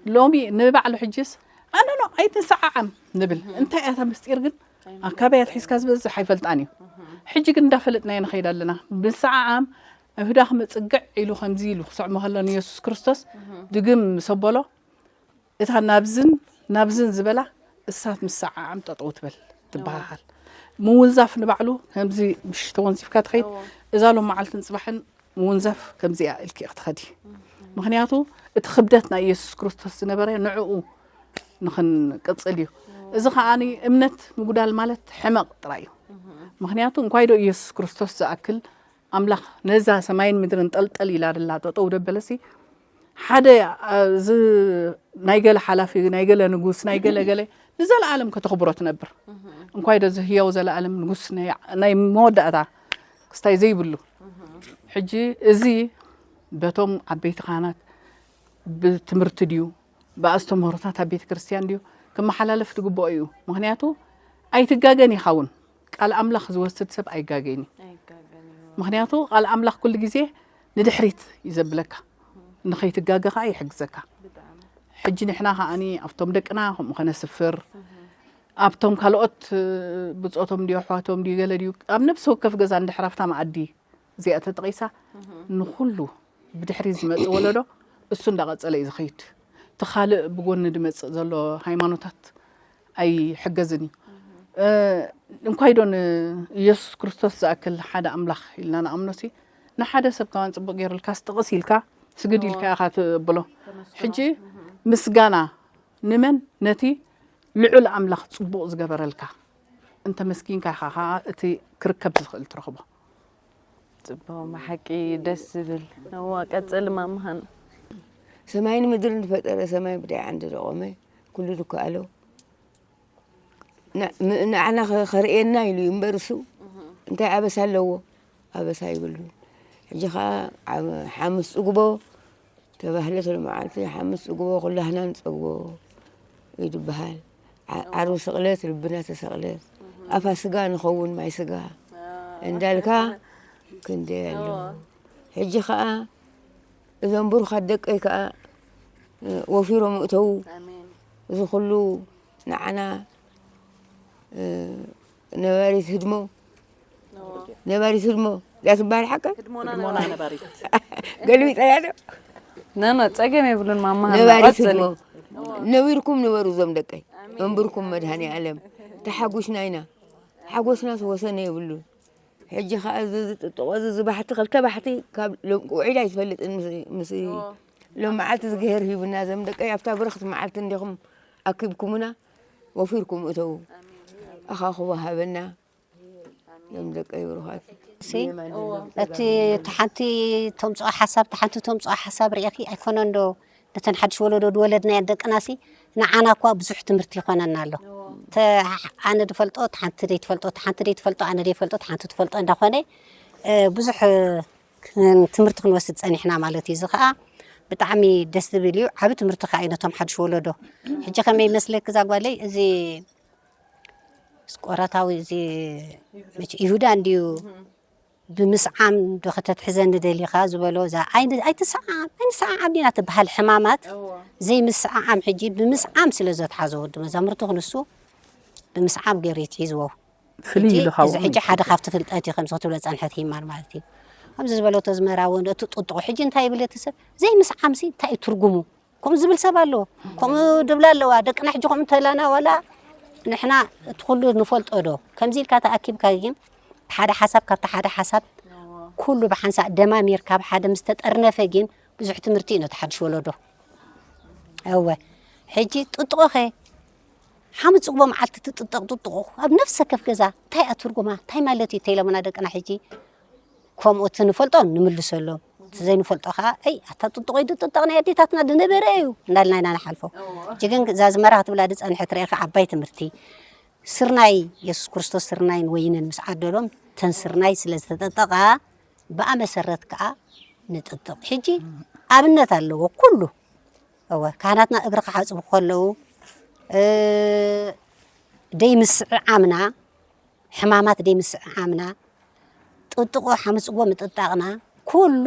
ሎሚ ንባዕሉ ሕጂስ፣ "ኣነ ኖ፣ ኣይትንሰዓዓም" ንብል። እህ። እንታይ እያ እታ ምስጢር ግን? ኣይንፈልጥን። ኣካባቢ ኣትሒዝካ ዝበዝሕ ኣይፈልጣን እዩ። እህ። ሕጂ ግን እንዳፈለጥናዮ ንኸይድ ኣለና። ምስዓዓም ኣብ ህዳ ክመጽግዕ ኢሉ ከምዚ ኢሉ ክስዕሞ ከሎ ንየሱስ ክርስቶስ ድግም ምስ ኣበሎ፣ እታ ናብዝን ናብዝን ዝበላ እሳት ምስ ሰዓዓም ጠጠው ትበል ትበሃሃል። ምውንዛፍ ንባዕሉ ከምዚ ብሽ ተወንዚፍካ ትኸይድ። እዛ ሎም መዓልትን ጽባሕን ምውንዛፍ ከምዚኣ ኢልኪ ክትኸዲ። ምኽንያቱ እቲ ክብደት ናይ ኢየሱስ ክርስቶስ ዝነበረ ንዕኡ ንኽንቅጽል እዩ። እዚ ከኣ እምነት ምጉዳል ማለት ሕመቕ ጥራይ እዩ። ምኽንያቱ እንኳይ ዶ ኢየሱስ ክርስቶስ ዝኣክል ኣምላኽ ነዛ ሰማይን ምድርን ጠልጠል ኢላ ደላ ጠጠው ደበለሲ፣ ሓደ፣ እ፣ ዝ-፣ ናይ ገለ ሓላፊ፣ ናይ ገለ ንጉስ፣ ናይ ገለ ገለ ንዘለኣለም ከተኽብሮ ትነብር። እንኳይ ዶ ዝህያው ዘለኣለም ንጉስ ናይ፣ ናይ መወዳእታ ክስታይ ዘይብሉ። ሕጂ እዚ በቶም ዓበይቲ ካህናት ብትምህርቲ ድዩ፣ ብኣስተምህሮታት ኣብ ቤተ ክርስቲያን ድዩ ክመሓላለፍ ዝግብኦ እዩ። ምኽንያቱ ኣይትጋገን ኢኻ እውን። ቃል ኣምላኽ ዝወስድ ሰብ ኣይጋገን እዩ። ኣይጋገን እዩ። ምኽንያቱ ቃል ኣምላኽ ኩሉ ግዜ ንድሕሪት እዩ ዘብለካ፣ ንኸይትጋገ ኸዓ ይሕግዘካ። ብጣዕሚ። ሕጂ ንሕና ኸዓኒ ኣብቶም ደቅና ከምኡ ኸነስፍር፣ ኣብቶም ካልኦት፣ እ፣ ብጾቶም ድዩ፣ ኣሕዋቶም ድዩ፣ ገለ ድዩ፣ ኣብ ነፍሲ ወከፍ ገዛ እንድሕር ኣብታ መኣዲ እዚኣ ተጠቒሳ፣ ንኹሉ ብድሕሪ ዝመጽእ ወለዶ እሱ እንዳቐጸለ እዩ ዝኸይድ። እቲ ካልእ ብጎኒ ዝመጽእ ዘሎ ሃይማኖታት ኣይሕገዝን እዩ። እ፣ እንኳይ ዶ ንኢየሱስ ክርስቶስ ዝኣክል ሓደ ኣምላኽ ኢልና ንኣምኖሲ፣ ንሓደ ሰብ ከማን ጽቡቕ ገይሩልካስ ጥቕስ ኢልካ ስግድ ኢልካ ኢኻ ትብሎ። ሕጂ ምስጋና ንመን? ነቲ ልዑል ኣምላኽ ጽቡቕ ዝገበረልካ እንተ መስኪንካ ኢኻ ኸኣ እቲ ክርከብ ዝኽእል ትረኽቦ። ጽቡቕ፣ ብሓቂ ደስ ዝብል። እዋ፣ ቀጽል ማማ ሃና። ሰማይን ምድርን ዝፈጠረ፣ ሰማይ ብዳይ ዓንዲ ዝቖመ፣ ኩሉ ዝከኣሎ፣ ን-፣ ም-፣ ንዓና ከ-፣ ከርእየና ኢሉ እዩ እምበር፣ እሱ እንታይ ኣበሳ ኣለዎ? ኣበሳ ይብሉን። ሕጂ ኸኣ ዓም-፣ ሓሙስ ጽግቦ ተባህለት፣ ሎመዓልቲ ሓሙስ ጽግቦ ኩላህና ንጸግቦ እዩ ዝበሃል። ዓ-፣ ዓርቢ ስቕለት ልብና ተሰቕለት። ኣፋ ስጋ ንኸውን ማይ ስጋ እንዳልካ ክንደይ ኣሎ። ሕጂ ኸኣ እዞም ብሩኻት ደቀይ ከኣ፣ እ፣ ወፊሮም እተዉ። ኣሜን። እዚ ኩሉ ንዓና፣ እ፣ ነባሪት ህድሞ፣ እዎ። ነባሪት ህድሞ እያ ትበሃል ሓቀ? ህድሞና ህድሞና ነባሪት። ነባሪት። ገልቢጠያ ዶ? ኖ፣ ኖ፣ ጸገም የብሉን ማማ ሃና፣ ነባሪት ቀጽሊ። ህድሞ። ነዊርኩም ንበሩ እዞም ደቀይ። ኣሜን። መንብርኩም መድሃኔ ኣለም። ተሓጉሽና ኢና። ሓጎስናስ ወሰን የብሉን። ሕጂ ኸኣ እዚ ዝጥጥቖ እዚ፣ እዚ ባሕቲ፣ ክልተ ባሕቲ ካብ ሎም-፣ ውዒል ኣይትፈልጥን ምስ፣ ምስ እዎ። ሎም መዓልቲ እዝግሄር ሂቡና፣ እዞም ደቀይ ኣብታ ብርኽቲ መዓልቲ እንዲኹም ኣኪብኩምና፣ ወፊርኩም እተዉ። ኣኻኽቦ ሃበና፣ ሎም ደቀይ ብሩኻት። ሲ፣ እዎ። እቲ፣ እቲ ሓንቲ ተምጽኦ ሓሳብ፣ እቲ ሓንቲ ተምጽኦ ሓሳብ ርኢኺ ኣይኮነን ዶ? ነተን ሓድሽ ወለዶ ዝወለድናየን ደቅናሲ ንዓና እኳ ብዙሕ ትምህርቲ ይኾነና ኣሎ። እዎ። ተ-፣ ኣነ ዝፈልጦ፣ እቲ ሓንቲ ዘይትፈልጦ፣ እቲ ሓንቲ ዘይትፈልጦ፣ ኣነ ዘይፈልጦ፣ እቲ ሓንቲ ትፈልጦ እንዳኾነ፣ እ፣ ብዙሕ፣ እ፣ ክን-፣ ትምህርቲ ክንወስድ ጸኒሕና ማለት እዩ። እዚ ኸኣ ብጣዕሚ ደስ ዝብል እዩ። ዓቢ ትምህርቲ ኸኣ እዩ ነቶም ሓድሽ ወለዶ። ሕጂ ከመይ ይመስለኪ እዛ ጓለይ፣ እዚ ስቆራታዊ፣ እዚ መቸ-፣ ይሁዳ እንድዩ፣ ብምስዓም ዶ ከተትሕዘኒ ደሊኻ ዝበሎ፣ እዛ ኣይን-፣ ኣይትሰዓዓም፣ ኣይንሰዓዓም ዲና ትበሃል ሕማማት እዎ። ዘይምስዓዓም፣ ሕጂ ብምስዓም ስለ ዘትሓዞ ወዲ መዛሙርቱ ክንሱ ብምስዓም ገይሩ ይትሒዝዎ። ፍልይ ሕጂ ኢሉ እዚ ካብኦም ሕጂ እዩ ሓደ ዝፈልጦ። ካብቲ ፍልጠት እዩ ከምዚ ክትብሎ ጸንሐት ሂማን ማለት እዩ። ከምዚ ዝበለቶ ዝመራ እውን እቲ ጥጥቑ ሕጂ እንታይ ይብል እቲ ሰብ? ዘይምስዓምሲ እንታይ እዩ ትርጉሙ? ከምኡ ዝብል ሰብ ኣሎ። ከምኡ ድብላ ኣለዋ። ደቅና ሕጂ ከምኡ እንተላና ዋላ ንሕና እቲ ኩሉ ንፈልጦ ዶ? ከምዚ ኢልካ ተኣኪብካ ግን ሓደ ሓሳብ ካብቲ ሓደ ሓሳብ ኩሉ ብሓንሳእ ደማሚርካ ብሓደ ምስ ተጠርነፈ ግን ብዙሕ ትምህርቲ እዩ ነቲ ሓድሽ ወለዶ። እወ። ሕጂ ጥጥቖኸ ሓሙስ ጽግቦ መዓልቲ ትጥጠቕ ጥጥቖ ኣብ ነፍሰ ከፍ ገዛ እንታይ እያ ትርጉማ? እንታይ ማለት እዩ? እንተኢሎምና ደቅና ሕጂ ከምኡ እቲ ንፈልጦ ንምልሰሎም፣ እቲ ዘይንፈልጦ ኸዓ፣ "ኣይ፣ ኣታ ጥጥቖ እዩ ዝጥጠቕ ናይ ኣዴታትና ዝነበረ እዩ" እንዳልና ኢና ንሓልፎ። እወ። ሕጂ ግን እዛ ዝመራ ክትብላ ዝጸንሐት ርኢኺ ዓባይ ትምህርቲ። ስርናይ፣ የሱስ ክርስቶስ ስርናይን ወይንን ምስ ዓደሎም፣ እተን ስርናይ ስለ ዝተጠጠቓ፣ ብኣ መሰረት ከኣ ንጥጥቕ። ሕጂ ኣብነት ኣለዎ ኩሉ። እወ፣ ካህናትና እግሪ ክሓጽቡ ከለዉ፣ እ፣ ደይምስዕዓምና፣ ሕማማት ደይምስዕዓምና፣ ጥጥቖ ሓምጽዎ ምጥጣቕና፣ ኩሉ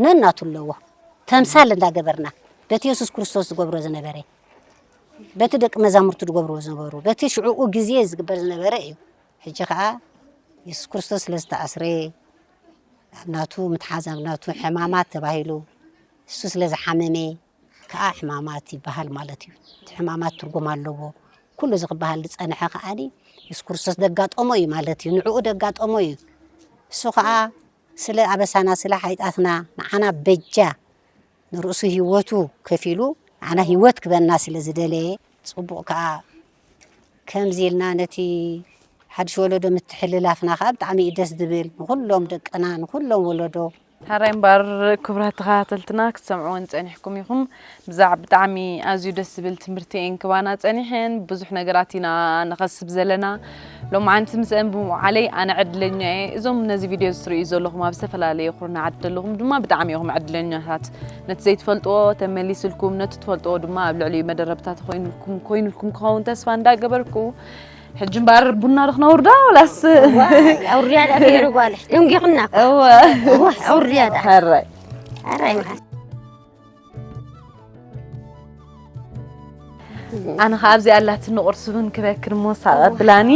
ነናቱ ኣለዎ። ተምሳል እንዳገበርና፣ በቲ የሱስ ክርስቶስ ዝገብሮ ዝነበረ፣ በቲ ደቂ መዛሙርቱ ዝገብርዎ ዝነበሩ፣ በቲ ሽዑኡ ግዜ ዝግበር ዝነበረ እዩ። ሕጂ ኸኣ የሱስ ክርስቶስ ስለ ዝተኣስረ፣ ናቱ ምትሓዝ ኣብ ናቱ ሕማማት ተባሂሉ እሱ ስለ ዝሓመመ ከዓ ሕማማት ይበሃል ማለት እዩ። እቲ ሕማማት ትርጉም ኣለዎ። ኩሉ እዚ ክበሃል ዝፀንሐ ከዓኒ የሱስ ክርስቶስ ደጋጠሞ እዩ ማለት እዩ። ንዕኡ ደጋጠሞ እዩ። እሱ ከዓ ስለ ኣበሳና ስለ ሓጢኣትና ንዓና በጃ ንርእሱ ህይወቱ ከፊሉ ንዓና ህይወት ክበና ስለ ዝደለየ ጽቡቕ ከዓ ከምዚ ኢልና ነቲ ሓድሽ ወለዶ ምትሕልላፍና ከዓ ብጣዕሚ እዩ ደስ ዝብል። ንኹሎም ደቅና ንኹሎም ወለዶ ሕራይ እምበር ክቡራት ተኸታተልትና ክትሰምዕወን ጸኒሕኩም ኢኹም። ብዛዕ ብጣዕሚ ኣዝዩ ደስ ዝብል ትምህርቲ እየን ክባና ጸኒሐን። ብዙሕ ነገራት ኢና ንኸስብ ዘለና። ሎማዓንቲ ምስአን ብምውዓለይ ኣነ ዕድለኛ እየ። እዞም ነዚ ቪድዮ ዝትርእዩ ዘለኹም ኣብ ዝተፈላለየ ኩርናዓት ዘለኹም ድማ ብጣዕሚ ኢኹም ዕድለኛታት። ነቲ ዘይትፈልጥዎ ተመሊስልኩም፣ ነቲ ትፈልጥዎ ድማ ኣብ ልዕሊኡ መደረብታ ተኾይኑልኩም ኮይኑልኩም ክኸውን ተስፋ እንዳገበርኩ ሕጂ እምበር ቡና ዶ ክነውርዳ ወላስ ኣውርያ ዳ ፌሩ ጓል ደንጊኹና እኮ። እወ እወ ኣውርያ ዳ ሕራይ ኣራይ መሓዝ ኣነ ከዓ ኣብዚኣ ኣላትኒ ቁርሲ እውን ክበክር እሞ ሳቐ ብላኒ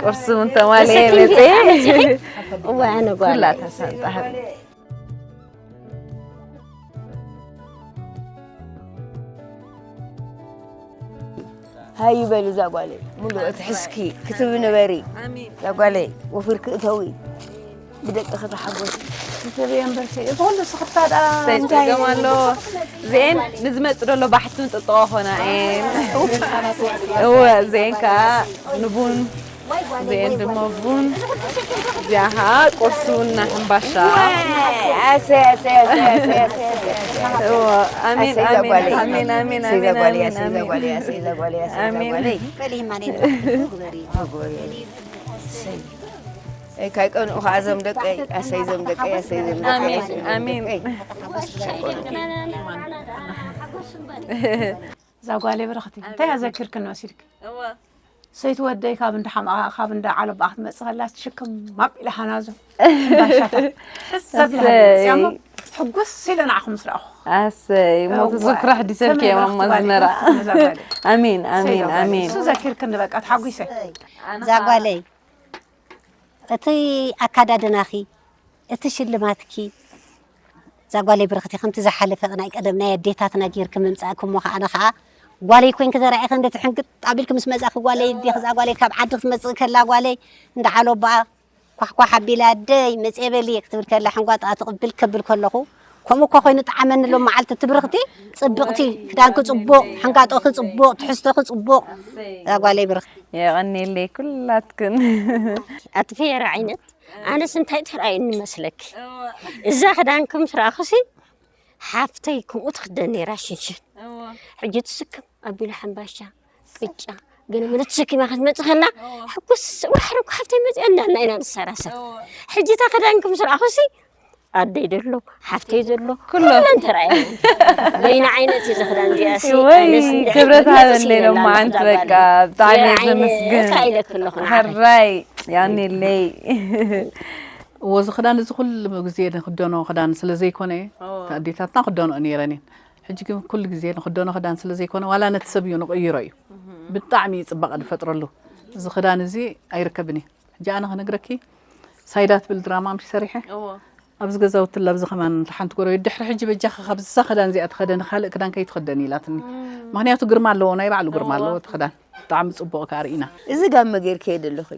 ቁርሲ እውን ተማልየ መፅየ እወ ኣነ ጓል ኩላታ ሳንጣ ሃብ ሃይ በሊ እዛ ጓለይ ሙሉእ እቲ ሕስኪ ክትብ ንበሪ እዛ ጓለይ ወፊርኪ እተዊ ብደቅኺ ተሓጎሲ ክትብ እየ እምበርሲ እቲ ኩሉ ስኽፍታ ደኣ እንታይ ሰይጸገም ኣሎ እዚአን ንዝመፅ ደሎ ባሕቲ ምጥጥቆ ኾና እየን እወ እዚአን ከዓ ንቡን እዚአን ድማ ቡን እዚኣ ከዓ ቁርሲ ቡና ሕምባሻ ኣሰይ ኣሰይ ኣሰይ ኣሰይ ኣሰይ ኣሰይ እወ ኣሜን ኣሰይ እዛ ኣሜን ጓለይ ኣሜን ኣሜን ኣሰይ እዛ ኣሜን ጓለይ ኣሜን ኣሰይ እዛ ኣሜን ጓለይ ኣሰይ እዛ ጓለይ ኣሰይ እዛ ኣሜን ጓለይ ካይ ቀኑ ከዓ እዞም ደቀይ ኣሰይ እዞም ደቀይ ኣሰይ እዞም ደቀይ ኣሜን ኣሰይ እዞም ኣሜን ደቀይ ኣሜን እዛ ጓለይ በረኸቲ እንታይ ኣዘኪርክን መሲልክ እወ ሰይቲ ወደይ ካብ እንዳ ሓማኣ ካብ እንዳ ዓለባኣ ክትመፅእ ከላ ትሽክም ማብ ኢላ ሃናዞ ባሻታት ሕሰብ ኢላ እዚኣሞ ሕጉስ ኢለ ንዓኹም ምስ ረኣኹ ኣሰይ ሞት ዝኽራሕ ዲሰልክ የማማ ዝመራ ኣሜን ኣሜን ኣሜን እሱ ዘኪርክኒ በቃ ተሓጒሰ እዛ ጓለይ እቲ ኣካዳድናኺ እቲ ሽልማትኪ እዛ ጓለይ ብርኽቲ ከምቲ ዝሓለፈ ናይ ቀደም ናይ ኣዴታትና ጌርኪ ምምፃእኪ እሞ ከዓ ኣነ ከዓ ጓለይ ኮይንኪ ተራኢኺ እንደ ትሕንግጥ ኣቢልኪ ምስ መፃእኪ ጓለይ እንዲኺ እዛ ጓለይ ካብ ዓዲ ክትመፅእ ከላ ጓለይ እንዳ ዓሎባኣ ኳሕኳሕ ኣቢላ ኣደይ መፅየ በሊ ክትብል ከላ ሕንጓጣ ትቕብል ከብል ከለኹ ከምኡ እኳ ኮይኑ ጣዓመኒ ሎም መዓልቲ እቲ ብርኽቲ ፅብቕቲ ክዳንኪ ፅቡቕ ሕንጋጦኺ ፅቡቕ ትሕዝቶኺ ፅቡቕ እዛ ጓለይ ብርኽቲ የቐኔለይ ኩላትክን ኣቲ ፌራ ዓይነት ኣነስ እንታይ ተራእዩኒ መስለኪ እዛ ክዳንኩም ትረኣኹሲ ሓፍተይ ከምኡ ትኽደን ነይራ ሽንሽን ሕጂ ትስክም ኣቢሉ ሓምባሻ ቅጫ ገለ መለ ተሰኪማ ክትመፅእ ከላ ሕጉስ ዋሕሪ እኮ ሓፍተይ መፅያ እንዳልና ኢና ንሰራሰር ሕጂ እታ ክዳንኩም ዝረኣኹሲ ኣደይ ዘሎ ሓፍተይ ዘሎ ኩለን ተራእያ በይና ዓይነት እዩ ዝኽዳን እዚኣሲ ወይ ኣነስ እንድሕር ክብረት ክትመፅእ ሃበለይ ስኢነ ሎም ኣላ መዓንቲ እዛ በቃ ጓለይ። ብጣዕሚ የዕይነ ዘመስግን እንታይ ኢለክለኹ ንዓኺ ሕራይ ያኔለይ እዎ እዚ ክዳን እዚ ኩሉ ግዜ ንክደኖ ክዳን ስለ ዘይኮነ ኣዴታትና ክደንኦ ነይረን እየን። ሕጂ ግን ኩሉ ግዜ ንክደኖ ክዳን ስለ ዘይኮነ ዋላ ነቲ ሰብ እዩ ንቕይሮ እዩ። ብጣዕሚ እዩ ፅባቐ ዝፈጥረሉ። እዚ ክዳን እዚ ኣይርከብን እዩ። ሕጂ ኣነ ክነግረኪ ሳይዳ ትብል ድራማ ምሽ ሰሪሐ ኣብዚ ገዛውቲ ኣብዚ ከማን ሓንቲ ጎረቤት ድሕሪ ሕጂ በጃኻ ካብዛ ክዳን እዚኣ ተኸደኒ ካልእ ክዳን ከይትኸደኒ ኢላትኒ። ምክንያቱ ግርማ ኣለዎ፣ ናይ ባዕሉ ግርማ ኣለዎ እቲ ክዳን። ብጣዕሚ ፅቡቕ ከኣ ርኢና። እዚ ጋመ ጌርክዮ ደለኺ፣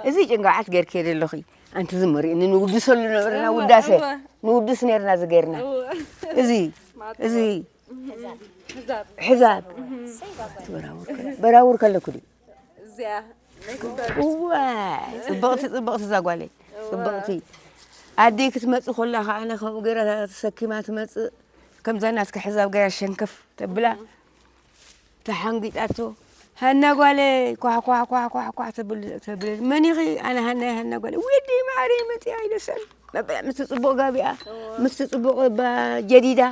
እዚ ጭንጋዓት ጌርክዮ ደለኺ። ኣንቲ ዝም ርኢኒ ንውድሰሉ ነበርና ውዳሰ ንውድስ ነርና እዚ ጌርና። እዚ እዚ ሕዛብ በራውር ከለኩ ድዩ? እዋ ጽብቕቲ ጽብቕቲ እዛ ጓለይ ጽብቕቲ ኣደይ ክትመጽእ ኮላ ከዓነ ከምኡ ገይራ ተሰኪማ ትመጽእ። ከምዛ ናትኪ ሕዛብ ገይራ ሸንከፍ ተብላ ተሓንጊጣቶ ሃና ጓለይ ኳሕ ኳሕ ኳሕ ኳሕ ኳሕ ተብል ተብል መን ኢኺ ኣነ ሃና ሃና ጓለይ ወዲ ማዕረይ መጽያ ኢለሰን መበያ ምስቲ ጽቡቕ ጋቢኣ ምስቲ ጽቡቕ ባ ጀዲዳ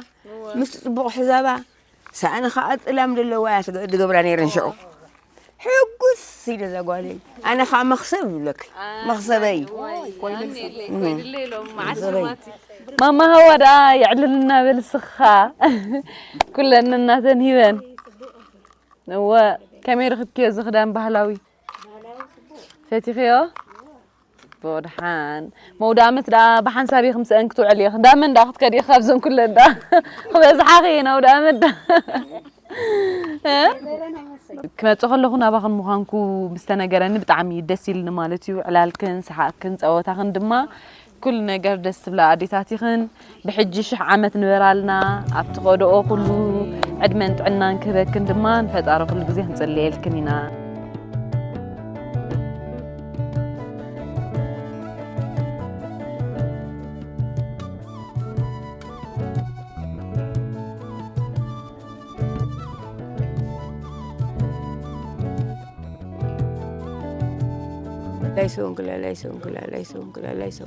ምስቲ ጽቡቕ ሕዛባ ሳእኒ ኸዓ ጥላም ዘለዋ እያ ትገብራ ነይረን ሽዑ ሕጉስ ኢለ እዛ ጓለይ ኣነ ኸዓ መኽሰብ ይብለኪ መኽሰበይ ማማ ሃዋ ደኣ የዕልልና በል ስኻ ኩለን እናተን ሂበን እወ ከመይ ረኽብክዮ እዚ ክዳን ባህላዊ ፈቲኽዮ ብድሓን መውዳእመት ደኣ ብሓንሳብ ኢኺ ምስአን ክትውዕል ኢኺ። ዳመን ደኣ ክትከዲ ኢኺ ካብዘን ኩለን ደኣ። ክበዝሓኺ እየን ኣውዳእመት ደኣ። ክመጽእ ከለኹ ናባኽን ምዃንኩ ምስ ተነገረኒ ብጣዕሚ ደስ ኢልኒ ማለት እዩ። ዕላልክን፣ ሰሓቕክን፣ ጸወታኽን ድማ ኩሉ ነገር ደስ ትብላ ኣዴታት ኢኽን። ብሕጂ ሽሕ ዓመት ንበራልና። ኣብ ትኸድኦ ኩሉ ዕድመን ጥዕናን ክህበክን ድማ ንፈጣሪ ኩሉ ግዜ ክንጽልየልክን ኢና። ላይሶ እንክላ ላይሶ እንክላ ላይሶ እንክላ ላይሶ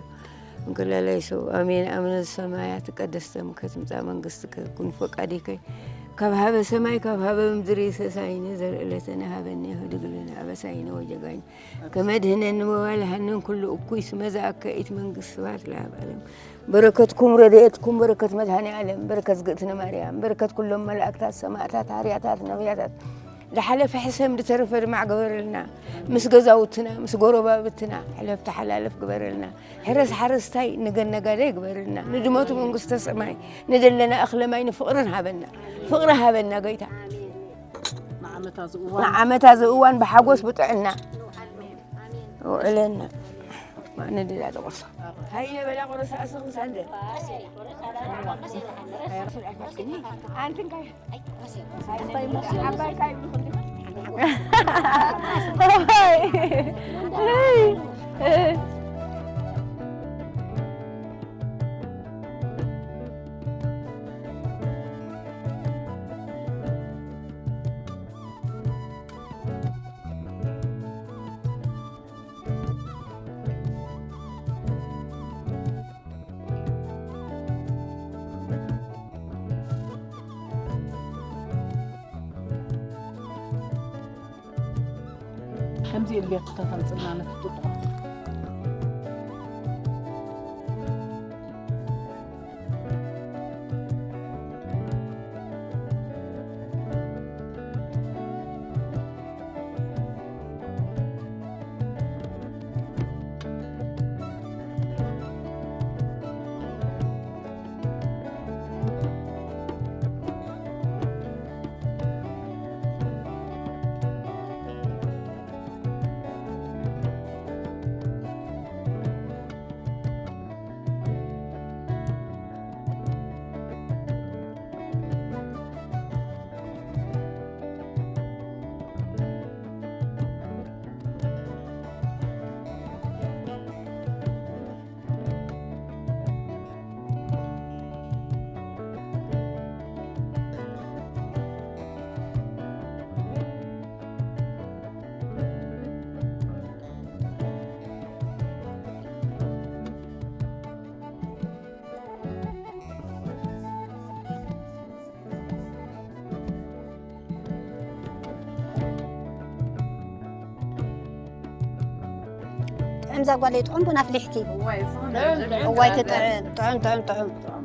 እንክላ ላይሶ። ኣሜን። አቡነ ዘበሰማያት ይትቀደስ ስምከ ትምጻእ መንግስትከ ወይኩን ፈቃዲከ ካብ ሀበ ሰማይ ካብ ሀበ ምድሪ። ሰሳይነ ዘርእ ለተነ ሀበነ ሆድግልነ አበሳይነ ወጀጋይነ ከመ ድህነኒ ወባልሐነ እምኩሉ እኩይ። ስመ ዘአከ ኢት መንግስት ስብሐት ለአብ ዓለም። በረከትኩም ረድኤትኩም በረከት መድኃኔ ዓለም በረከት ዝግእትነ ማርያም በረከት ኩሎም መላእክታት ሰማእታት ሃርያታት ነቢያታት ዝሓለፈ ሕሰም ዝተረፈ ድማ ግበረልና። ምስ ገዛውትና ምስ ጎረባብትና ሕለፍ ተሓላለፍ ግበረልና። ሕረስ ሓረስታይ ንገን ነጋዳይ ግበረልና። ንድመቱ መንግስተ ሰማይ ንደለና እኽለ ማይ ንፍቕርን ሃበና። ፍቕሪ ሃበና ጎይታ። ንዓመታ ዝእዋን ብሓጎስ ብጥዕና ውዕለና። ማን ድላ ደቆርሳ ሃይ በላ ቆረሳ ኣስኹ ሳንደ ኣንትን ካይ ከምዚ ኢሉ ቤት ክተተምፅና ነፍጥጦ። ጥዑም ዛጓለይ ጥዑም ቡን ኣፍሊሕኪ። እዋይ ትጥዕም ጥዑም ጥዑም ጥዑም።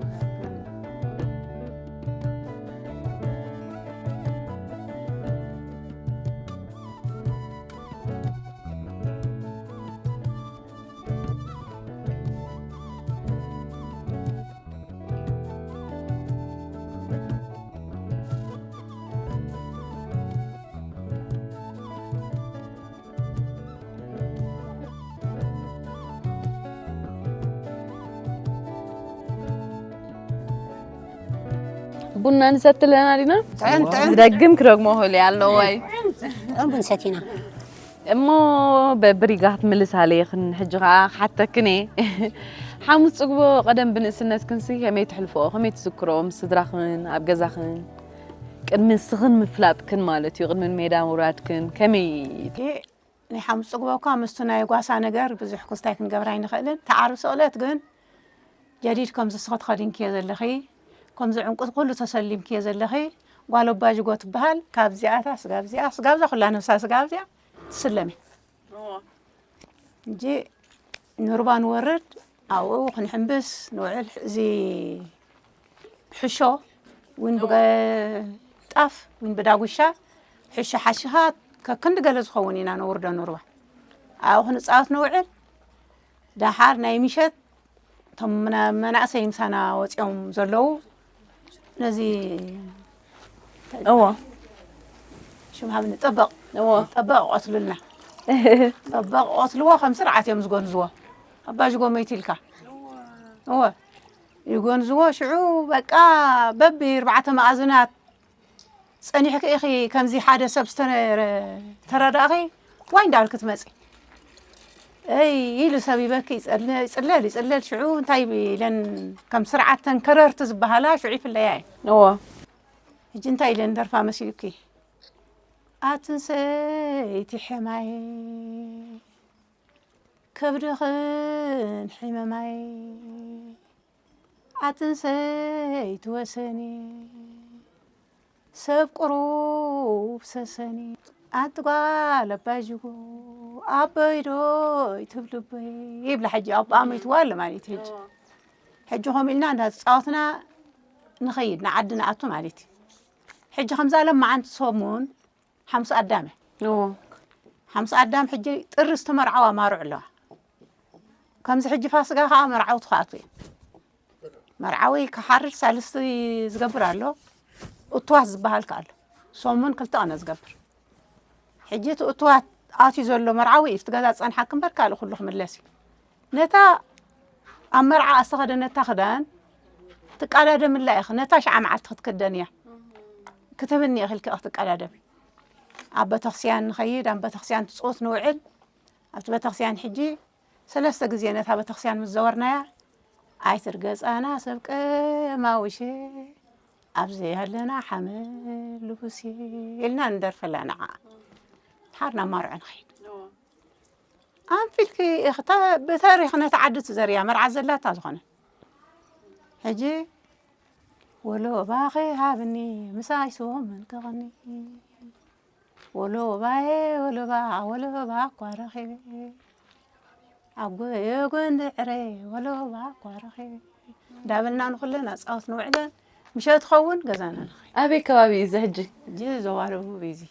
ቡና ንሰቲ ኣለና ዲና? ጥዕም፣ ጥዕም። ዝደግም ክደግሞ ክእል እየ ኣለዎ ወይ? ጥዑም ቡን ሰቲና። እሞ በብሪጋ ክትምልስ ኣለይኽን፣ ሕጂ ኸዓ ክሓተክን እየ። ሓሙስ ጽግቦ ቀደም ብንእስነትክንሲ ከመይ ትሕልፍኦ፣ ከመይ ትዝክርኦ ምስ ስድራኽን ኣብ ገዛኽን? ቅድሚ ንስኽን ምፍላጥክን ማለት እዩ፣ ቅድሚ ሜዳ ምውራድክን ከመይ? ናይ ሓሙስ ጽግቦ እኳ ምስቱ ናይ ጓሳ ነገር ብዙሕ ክስታይ ክንገብር ኣይንኽእልን። ተዓርብ ስቕለት ግን ጀዲድ ከምዚ እስኺ ተኸዲንክዮ ዘለኺ፣ ከምዚ ዕንቁ ኩሉ ተሰሊምክዮ ዘለኺ፣ ጓል ኣባ ጅጎ ትበሃል። ካብዚኣታ ስጋብ እዚኣ፣ ስጋብ እዛ ኩላ ነብሳ ስጋብ እዚኣ ትስለም እያ። እዎ። እንጂ ኑርባ ንወርድ፣ ኣብኡ ክንሕምብስ ንውዕል። እዚ ሕሾ እውን እዎ። ብገ-፣ ጣፍ እውን ብዳጉሻ፣ ሕሾ ሓሽኻ ከክንዲ ገለ ዝኸውን ኢና ነውርዶ ኑርባ። ኣብኡ ክንጻወት ንውዕል። ደሓር ናይ ምሸት እቶም መና- መናእሰይ ምሳና ወፂኦም ዘለዉ ነዚ እዎ ሽም ሃብኒ ጠበቕ እዎ ጠበቕ ይቐትሉልና። ጠበቕ ይቐትልዎ፣ ከም ስርዓት እዮም ዝጎንዝዎ። ኣባ ጅጎ መይቱ ኢልካ እወ ይጎንዝዎ። ሽዑ በቃ በቢ ኣርባዕተ መኣዝናት ጸኒሕኪ ኢኺ ከምዚ ሓደ ሰብ ዝተረዳእኺ ዋይ እንዳበልኪ ትመጺ። እይ ኢሉ ሰብ ይበኪ፣ ይጽለ- ይጽለል ይጽለል። ሽዑ እንታይ ኢለን ከም ስርዓት ተን ከረርቲ ዝበሃላ ሽዑ ይፍለያ እየን። እዎ ሕጂ እንታይ ኢለን ደርፋ መሲሉኪ? ኣትን ሰይቲ ሕማይ ከብድኽን ሕመማይ ኣትን ሰይቲ ወሰኒ ሰብ ቁሩብ ሰሰኒ ኣንቲ ጓል ኣባይ ጅጎ ኣቦይ ዶ ይትብልበይ ይብላ። ሕጂ ኣብኣ ሞይትዋ ኣሎ ማለት እዩ። ሕጂ ሕጂ ከምኡ ኢልና እንዳተፃወትና ንኸይድ ንዓዲ ንኣቱ ማለት እዩ። ሕጂ ከምዛ ሎም መዓንቲ ሰሙን ሓምሳ ኣዳም እያ። እዎ ሓምሳ ኣዳም ሕጂ ጥሪ ዝተመርዓዋ ማርዑ ኣለዋ። ከምዚ ሕጂ ፋስጋ ከዓ መርዓውቲ ክኣትዉ እዮም። መርዓዊ ክሓርድ ሳልስቲ ዝገብር ኣሎ። እቱዋት ዝበሃል ከ ኣሎ። ሰሙን ክልተ ቀነ ዝገብር። ሕጂ እቲ እቱዋት ኣትዩ ዘሎ መርዓዊ እዩ። እቲ ገዛ ዝፀንሓኪ እምበር ካልእ ኩሉ ክምለስ እዩ። ነታ ኣብ መርዓ ዝተኸደነታ ክዳን ትቃዳደምላ ኢኺ። ነታ ሽዓ መዓልቲ ክትክደን እያ ክትህብኒ ኢኺ ኢልኪ ክትቃዳደሚ። ኣብ ቤተክርስትያን ንኸይድ፣ ኣብ ቤተክርስትያን ትፅውት ንውዕል። ኣብቲ ቤተክርስትያን ሕጂ ሰለስተ ግዜ ነታ ቤተክርስትያን ምስ ዘወርናያ ኣይትርገፃና ሰብ ቀማውሸ ኣብዚ ኣለና ሓመድ ልቡሴ ኢልና ንደርፈላ ንዓ። ድሓር ናብ ማርዖ ንኸይድ። ኣንፊልኪ ኢኽታ ብታሪኽ ነቲ ዓዲ ትዘርያ መርዓ ዘላታ ዝኾነ ሕጂ ወሎባኺ ሃብኒ ምሳይ ሶምን ክቕኒ ወሎባየ ወሎባ ወሎባ እኳ ረኺበ ኣብ ጎየ ጎንዲ ዕረ ወሎባ እኳ ረኺበ እንዳበልና ንኹለን ኣፃወት ንውዕለን ምሸት ኸውን ገዛና ንኸይድ። ኣበይ ከባቢ እዩ እዚ ሕጂ? ሕጂ ዞባ ደቡብ እዩ እዚ።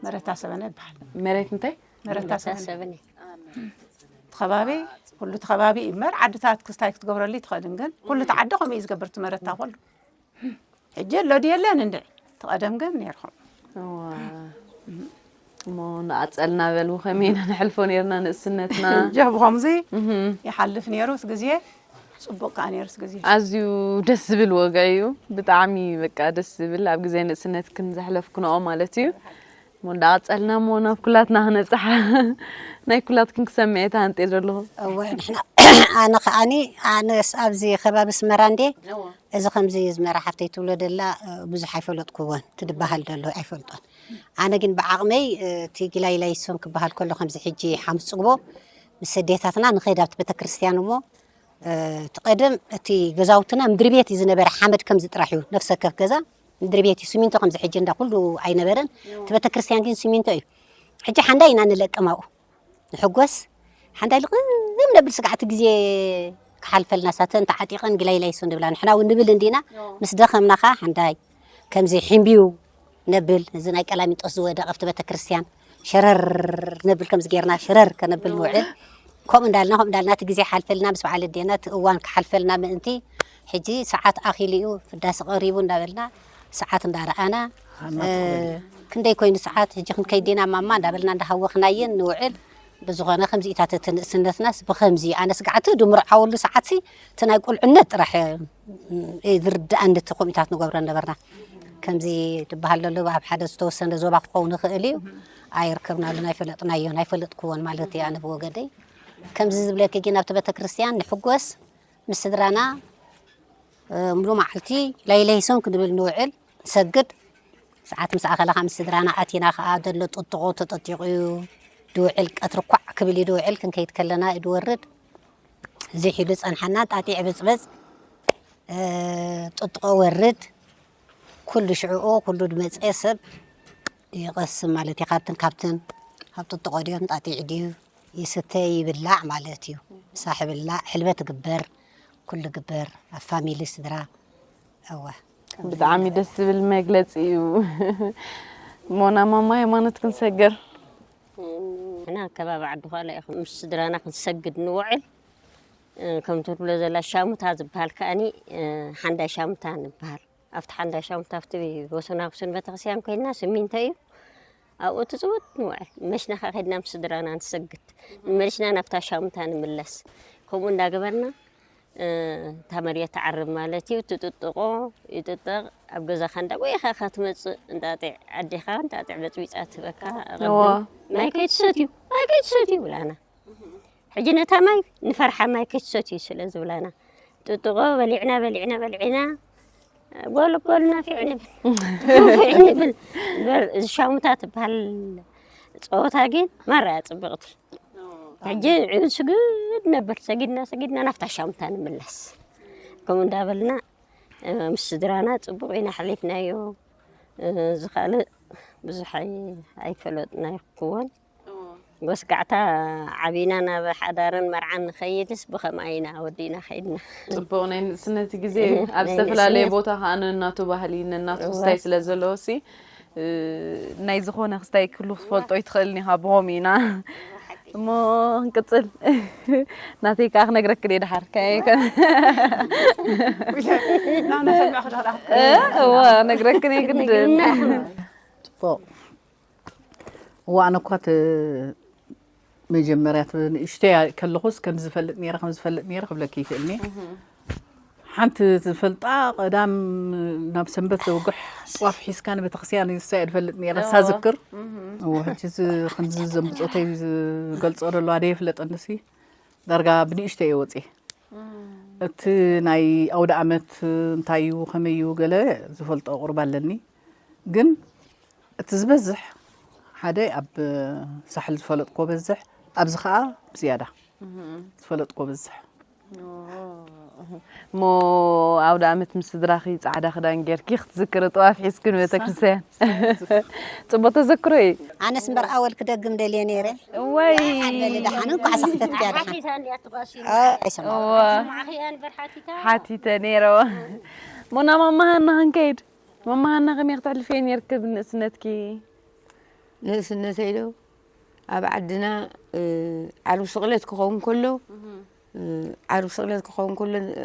መረታ ሰበነ ይበሃል። መሬት እንታይ? መረታ ሰበነ ሰበኒ እቲ ከባቢ ኩሉ እቲ ከባቢ እዩ እምበር ዓድታት ክስታይ ክትገብረሉ ትኽእልን ግን ኩሉ እቲ ዓዲ ከምኡ እዩ ዝገብር እቲ መረታ ኩሉ። ሕጂ ኣሎ ድዩ የለን እንድዒ እቲ ቀደም ግን ነይርኩም። እዋ። እሞ ንኣፀልና በሉ ከመይ ኢና ንሕልፎ ነርና ንእስነትና። ጀ ብኸምዚ እህም። ይሓልፍ ነይሩ እቲ ግዜ። ፅቡቅ ከዓ ነይሩ እቲ ግዜ። ኣዝዩ ደስ ዝብል ወጋ እዩ። ብጣዕሚ በቃ ደስ ዝብል ኣብ ግዜ ንእስነትክን ዘሕለፍክንኦ ማለት እዩ። እሞ እንዳቐፀልና እሞ ናብ ኩላትና ክነብፅሓ ናይ ኩላትክን ክሰምዕ እየ ተሃንጥየ ዘለኹ። እወ ንሕና ኣነ ከዓኒ ኣነስ ኣብዚ ከባቢ ስመራ እንዴ እዚ ከምዚ ዝመራ ሓፍተይ ትብሎ ደላ ብዙሕ ኣይፈለጥኩዎን ትድበሃል ደሎ ኣይፈልጦን። ኣነ ግን ብዓቕመይ እቲ ጊላይላይ ሶን ክበሃል ከሎ ከምዚ ሕጂ ሓሙስ ፅግቦ ምስ ኣዴታትና ንኸይድ ኣብቲ ቤተክርስትያን እሞ እቲ ቀደም እቲ ገዛውትና ምድሪ ቤት እዩ ዝነበረ ሓመድ ከምዚ ጥራሕ እዩ ነፍሰ ከፍ ገዛ ምድሪ ቤት እዩ ስሚንቶ ከምዚ ሕጂ እንዳ ኩሉ ኣይነበረን። እቲ ቤተክርስትያን ግን ስሚንቶ እዩ። ሕጂ ሓንዳይ ኢና ንለቅም ኣብኡ ንሕጎስ ሓንዳይ ልቕም ነብል ስጋዕቲ ግዜ ክሓልፈልና ሳተን ተዓጢቐን ግላይላይ ሶን ንብላ ንሕና እውን ንብል እንዲና ምስ ደኸምና ኸዓ ሓንዳይ ከምዚ ሒምቢው ነብል እዚ ናይ ቀላሚጦስ ዝወደቐ ኣብቲ ቤተክርስትያን ሸረር ነብል ከምዚ ጌርና ሸረር ከነብል ንውዕል። ከምኡ እንዳልና ከምኡ እንዳልና እቲ ግዜ ሓልፈልና ምስ በዓል ኣዴና እቲ እዋን ክሓልፈልና ምእንቲ ሕጂ ሰዓት ኣኺሉ እዩ ፍዳስ ቀሪቡ እንዳበልና ሰዓት እንዳረኣና ክንደይ ኮይኑ ሰዓት ሕጂ ክንከይድ ዲና ማማ እንዳበልና እንዳሃወኽናየን ንውዕል። ብዝኾነ ከምዚ ኢታት እቲ ንእስነትናስ ብኸምዚ ኣነ ስጋዕቲ ድምርዓወሉ ሰዓትሲ እቲ ናይ ቁልዕነት ጥራሕ ዝርድኣኒ እቲ ከምኢታት ንገብሮ ነበርና። ከምዚ ትበሃል ዘሎ ኣብ ሓደ ዝተወሰነ ዞባ ክኸውን ይኽእል እዩ ኣይርከብናሉን ኣይፈለጥናዮን ኣይፈለጥክዎን ማለት እዩ ኣነ ብወገደይ። ከምዚ ዝብለኪ ግን ኣብቲ ቤተክርስትያን ንሕጎስ ምስ ስድራና ሙሉ መዓልቲ ለይለይሶም ክንብል ንውዕል ንሰግድ። ሰዓት ምስ ኣኸለ ከዓ ምስ ስድራና ኣቲና ከዓ ዘሎ ጥጥቖ ተጠጢቑ እዩ ድውዕል ቀትሪ ኳዕ ክብል እዩ ድውዕል ክንከይድ ከለና እዩ ድወርድ። እዚ ሒሉ ጸንሓና ጣጢዕ ብጽበጽ ጥጥቖ ወርድ ኩሉ ሽዕኡ ኩሉ ድመጸ ሰብ ይቐስም ማለት እዩ። ካብትን ካብትን ካብ ጥጥቖ ድዮም ጣጢዕ ድዩ ይስተ ይብላዕ ማለት እዩ። ምሳሕ ይብላዕ ሕልበት ይግበር ኩሉ ይግበር ኣብ ፋሚሊ ስድራ እወ። ብጣዕሚ ደስ ዝብል መግለፂ እዩ። ሞና ማማ ሃይማኖት ክንሰግር ንሕና ከባቢ ዓዲ ኳላ እዩ ምስ ስድራና ክንሰግድ ንውዕል። እ፣ ከም ትብሎ ዘላ ሻሙታ ዝበሃል ከኣኒ፣ እ፣ ሓንዳይ ሻሙታ ንበሃል። ኣብቲ ሓንዳይ ሻሙታ ኣብቲ ወሰናኩስን ቤተክርስትያን ኮይንና ስሚንቶ እዩ። ኣብኡ ትጽውት ንውዕል። መሽና ከኣ ከድና ምስ ስድራና ንሰግድ። መሽና ናብታ ሻሙታ ንምለስ። ከምኡ እንዳገበርና፣ እ፣ እታ መሬት ትዓርብ ማለት እዩ። ትጥጥቆ ይጥጠቕ። ኣብ ገዛኻ እንዳ ጎይኻ ኢኻ ትመጽእ። እንጣጢዕ ኣዴኻ እንጣጢዕ በጽቢጻ ትህበካ። እዋ። ማይ ከይትሰትዩ፣ ማይ ከይትሰትዩ ይብላና። ሕጂ ነታ ማይ ንፈርሓ፣ ማይ ከይትሰትዩ ስለ ዝብላና። ጥጥቆ በሊዕና፣ በሊዕና፣ በሊዕና፣ ጎል፣ ጎል ናፊዕ ንብል። ናፊዕ ንብል። እምበር እዚ ሻሙታ ትበሃል ጸወታ ግን ማራ እያ ጽብቕቲ። ሕጂ ንዕኡ ስግድ ነብል። ሰጊድና፣ ሰጊድና ናብታ ሻሙታ ንምለስ። ከምኡ እንዳበልና፣ እ፣ ምስ ስድራና ጽቡቕ ኢና ኣሕሊፍናዮ። እ፣ እዚ ካልእ ብዙሕ ኣይ-፣ ኣይፈለጥናይኩዎን። እዎ። ወስጋዕታ ዓቢና ናብ ሓዳርን መርዓን ንኸይድስ ብኸምኣ ኢና ወዲእና ኸይድና። ጽቡቕ፣ ናይ ንእስነት ግዜ ኣብ ናይ ዝተፈላለየ ንእስነት። ቦታ ኸኣ ነናቱ ባህሊ፣ ነናቱ እወ። ክስታይ ስለ ዘለዎሲ፣ እ፣ ናይ ዝኾነ ክስታይ ክህሉ ክትፈልጦ ኣይትኽእልን ኢኻ፣ ብኸምኡ ኢና። እሞ ክንቅጽል። ናተይ ከኣ ክነግረክን እየ ደሓር። ከ-፣ ከ-፣ እ፣ እወ፣ ነግረክን እየ ግድን። ጽቡቕ። እዋ፣ ኣነ እኳ እቲ መጀመርያ እቲ ንእሽተይ ከለኹስ ከም ዝፈልጥ ነይረ፣ ከም ዝፈልጥ ነይረ ክብለኪ ይኽእል እየ። ሓንቲ ዝፈልጣ ቀዳም ናብ ሰንበት ዘውግሕ ጧፍ ሒዝካ ንቤተክርስትያን ንሳ እየ ዝፈልጥ ነይረ፣ እሳ እዋ። ዝክር። እዋ፣ ሕጂ እዚ ከምዚ ዘምብጾተይ ዝገልጾ ዘሎ ኣደ የፍለጠንሲ። ዳርጋ ብንእሽተይ እየ ወፅየ። እቲ ናይ ኣውደ ኣመት እንታይ እዩ፣ ከመይ እዩ፣ ገለ ዝፈልጦ ቁርብ ኣለኒ። ግን እቲ ዝበዝሕ ሓደ ኣብ ሳሕል ዝፈለጥኮ በዝሕ፣ ኣብዚ ኸዓ ብዝያዳ ዝፈለጥኮ በዝሕ። እሞ ኣውደ ኣመት ምስ ስድራኺ ጻዕዳ ክዳን ጌርኪ ክትዝክሪ ጥዋፍ ሒዝኪ ንቤተክርስትያን። ጽቡቕ ተዘክሮ እዩ። ኣነስ እምበር ኣወል ክደግም ደልየ ነይረ። እዋይ። ሓበሊ ደሓን እንኳዕ ሳኽተት ቢያ ደሓን። ሓቲታ እንዲያ ትጓሲ። ኦ፣ ኣይሰማዕኩ። እዋ። ሰማዕኽያ እምበር ሓቲታ። ሓቲተ ነይረ። ሞና ማማሃና ክንከይድ። ማማሃና ከመይ ክተሕልፍዮ ነይርኪ ብንእስነትኪ? ንእስነተይ ዶ? ኣብ ዓድና፣ እ፣ ዓርቢ ስቕለት ክኸውን ከሎ፣ እህ። እ፣ ዓርቢ ስቕለት ክኸውን ከሎ፣ እ፣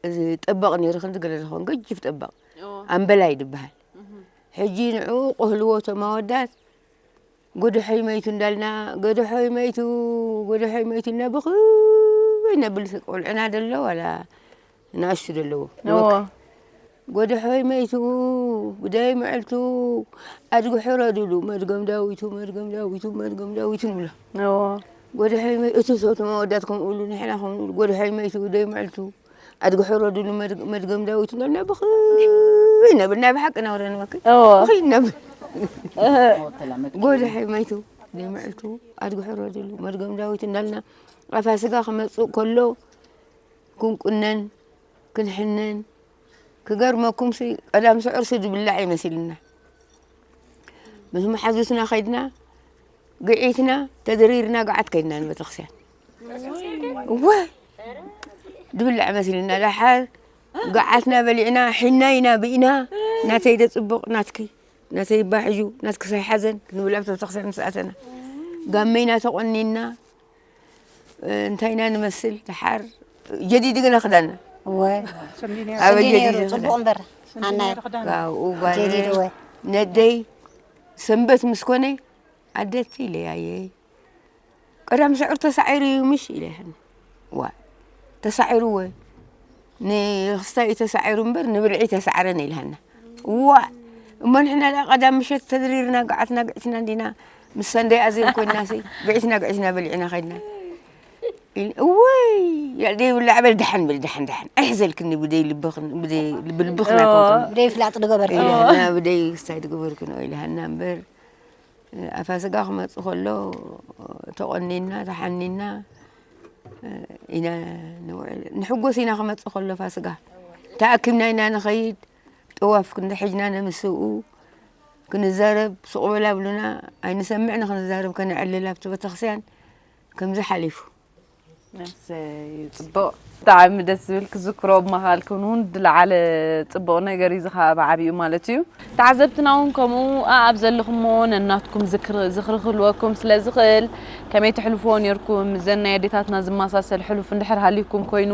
እዚ ጠበቕ ነይሩ፣ ክንዲ ገለ ዝኸውን ገጅፍ ጠበቕ። እዎ። ኣምበላይ ድበሃል። እህ። ሕጂ ንዑ ቆህልዎ እቶም ኣወዳት፣ ጎደሖይ መይቱ እንዳልና፣ ጎደሖይ መይቱ፣ ጎደሖይ መይቱ እና ብኽይ ነብል ቆልዑና ደሎ ዋላ ንኣሽቱ ደለዎ። እዎ። ንወክ-፣ ጎደሖይ መይቱ፣ ብደይ ምዕልቱ፣ ኣድጊ ሕረዱሉ፣ መድገም ዳዊቱ፣ መድገም ዳዊቱ፣ መድገም ዳዊቱ ንብሎ። እዎ። ጎደሖይ መይ-፣ እቲ ሰው ተመወዳት ከምኡ ኢሉ፣ ንሕና ከምኡ ኢሉ፣ ጎደሖይ መይቱ፣ ብደይ ምዕልቱ፣ ኣድጊ ሕረዱሉ፣ መድግ-፣ መድገም ዳዊቱ እናበልና ብኽይ ነብል፣ ናይ ብሓቂ ነውረ ንበክይ። እዎ። ብኽይ ነብል። እህ። ጎደሖይ መይቱ፣ ብደይ ምዕልቱ፣ ኣድጊ ሕረዱሉ፣ መድገም ዳዊቱ እናበልና፣ ኣብ ፋሲጋ ክመጽእ ከሎ፣ ክንቁነን፣ ክንሕነን፣ ክገርመኩምሲ ቀዳም ስዑርሲ ዝብላዕ እዩ መሲልና። ምስ መሓዙትና ከይድና፣ ግዒትና፣ ተደሪርና ገዓት ከይድና ንቤተክርስትያን። እወ! ዝብላዕ መሲልና፣ ደሓር ገዓትና በሊዕና፣ ሒና ኢና ብኢና፣ ናተይ ዶ ጽቡቕ፣ ናትኪ፣ ናተይ እባ ሕዩ፣ ናትኪ ሳይሓዘን ክንብል ኣብቲ ቤተክርስትያን ምስ ኣተና። ጋመ ኢና ተቖኒንና፣ እ፣ እንታይ ኢና ንመስል፣ ደሓር ጀዲዱ ግና ክዳንና። እወ። ኣበ ጽቡቕ ጀዲዱ ነይሩ፣ ጽቡቕ ክዳን። እምበር፣ ሓናይ። ካብኡ ጓል ጀዲዱ፣ እወ። ነደይ ሰንበት ምስ ኮነ፣ ኣደቲ ኢለያየ። ቀዳም ስዑር ተሳዒሩ እዩ ምሽ ኢለ ይሃኒ። ዋ፣ ተሳዒሩ እወ። ንክስታይ እዩ ተሳዒሩ እምበር ንብልዒ ተሳዕረን ኢልሃና። ዋ፣ እሞ ንሕና ደኣ ቀዳም ምሸት ተድሪርና ገዓትና ግዒትና እንዲና ምስ ሰንደይ ኣዜብ ኮይንና ሲ ግዒትና ግዒትና በሊዕና ከይድና። ኢል-፣ እወይ፣ ደይ ብላዕ በል ደሓን በል ደሓን ደሓን። ኣይሕዘልክኒ ብደይ ልብኽን-፣ ብደይ ልቢ ልብኽን ኣይኮንክን። ብደይ ፍላጥ ዝገበርክን። ኢልሃና፣ ብደይ ክስታይ ዝገበርክን ኢልሃና እምበር። ኣብ ፋሲጋ ክመጽእ ከሎ ተቖኒና፣ ተሓኒና ኢና ንውዕል። ንሕጎስ ኢና ክመጽእ ከሎ ፋሲጋ። ተኣኪብና ኢና ንኸይድ። ጥዋፍ ክንድሕጅና ነምስኡ። ክንዛረብ፣ ሱቕ በል ኣብሉና። ኣይንሰምዕን ክንዛረብ ከነዕልል ኣብቲ ቤተክርስትያን። ከምዚ ሓሊፉ። እሰይ፣ ጽቡቕ። ብጣዕሚ ደስ ዝብል፣ ክዝክሮ ብመሃልኩም እውን ዝለዓለ ጽቡቕ ነገር እዩ፣ እዚ ኸኣ ብዓቢኡ ማለት እዩ። ተዓዘብትና እውን ከምኡ ኣኣብ ዘለኹምዎ ነናትኩም ዝክር-፣ ዝኽሪ ክህልወኩም ስለ ዝኽእል፣ ከመይ ትሕልፍዎ ነርኩም? ዘን ናይ ኣዴታትና ዝመሳሰል ሕሉፍ እንድሕር ሃልዩኩም ኮይኑ፣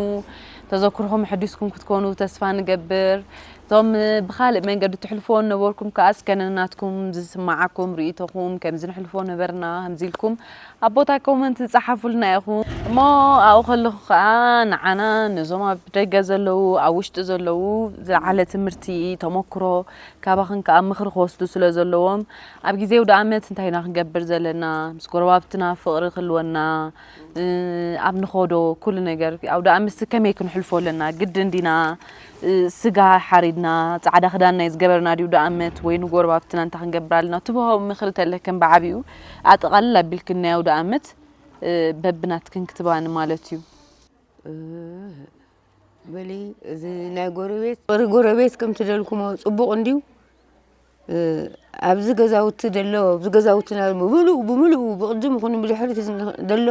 ተዘክርኹም ኣሐዲስኩም ክትኮኑ ተስፋ ንገብር። እቶም ብኻልእ መንገዲ ትሕልፍዎ ነበርኩም ከኣ እስከ ነናትኩም ዝስማዓኩም ርእይቶኹም፣ ከምዚ ንሕልፎ ነበርና፣ ከምዚ ኢልኩም ኣብ ቦታ ኮመንት ጸሓፉልና ኢኹም። እሞ ኣብኡ ከለኹ ከኣ ንዓና ነዞም ኣብ ደገ ዘለዉ፣ ኣብ ውሽጢ ዘለዉ ዝለዓለ ትምህርቲ፣ ተመክሮ ካባኽን ከኣ ምኽሪ ክወስዱ ስለ ዘለዎም፣ ኣብ ግዜ ኣውደኣመት እንታይ ኢና ክንገብር ዘለና? ምስ ጎረባብትና ፍቕሪ ክህልወና፣ እ፣ ኣብ ንኸዶ ኩሉ ነገር፣ ኣውደኣመትሲ ከመይ ክንሕልፎ ኣለና? ግድን ዲና፣ እ፣ ስጋ ሓሪድና፣ ጻዕዳ ክዳን ናይ ዝገበርና ድዩ ኣውደኣመት ወይ ንጎረባብትና እንታይ ክንገብር ኣለና? ትብሆ ምኽሪ ተለክን ብዓቢኡ ኣጠቓልል ኣቢልክን ናይ ኣውደኣመት፣ እ፣ በብናትክን ክትባኒ ማለት እዩ። እ፣ በሊ፣ እዚ ናይ ጎረቤት፣ ፍቕሪ ጎረቤት ከምቲ ደልኩሞ ጽቡቕ እንድዩ። እ፣ ኣብዚ ገዛውቲ ደሎ፣ ኣብዚ ገዛውትና ብምሉኡ፣ ብምሉኡ ብቕድም ይኹን ብድሕሪት ደሎ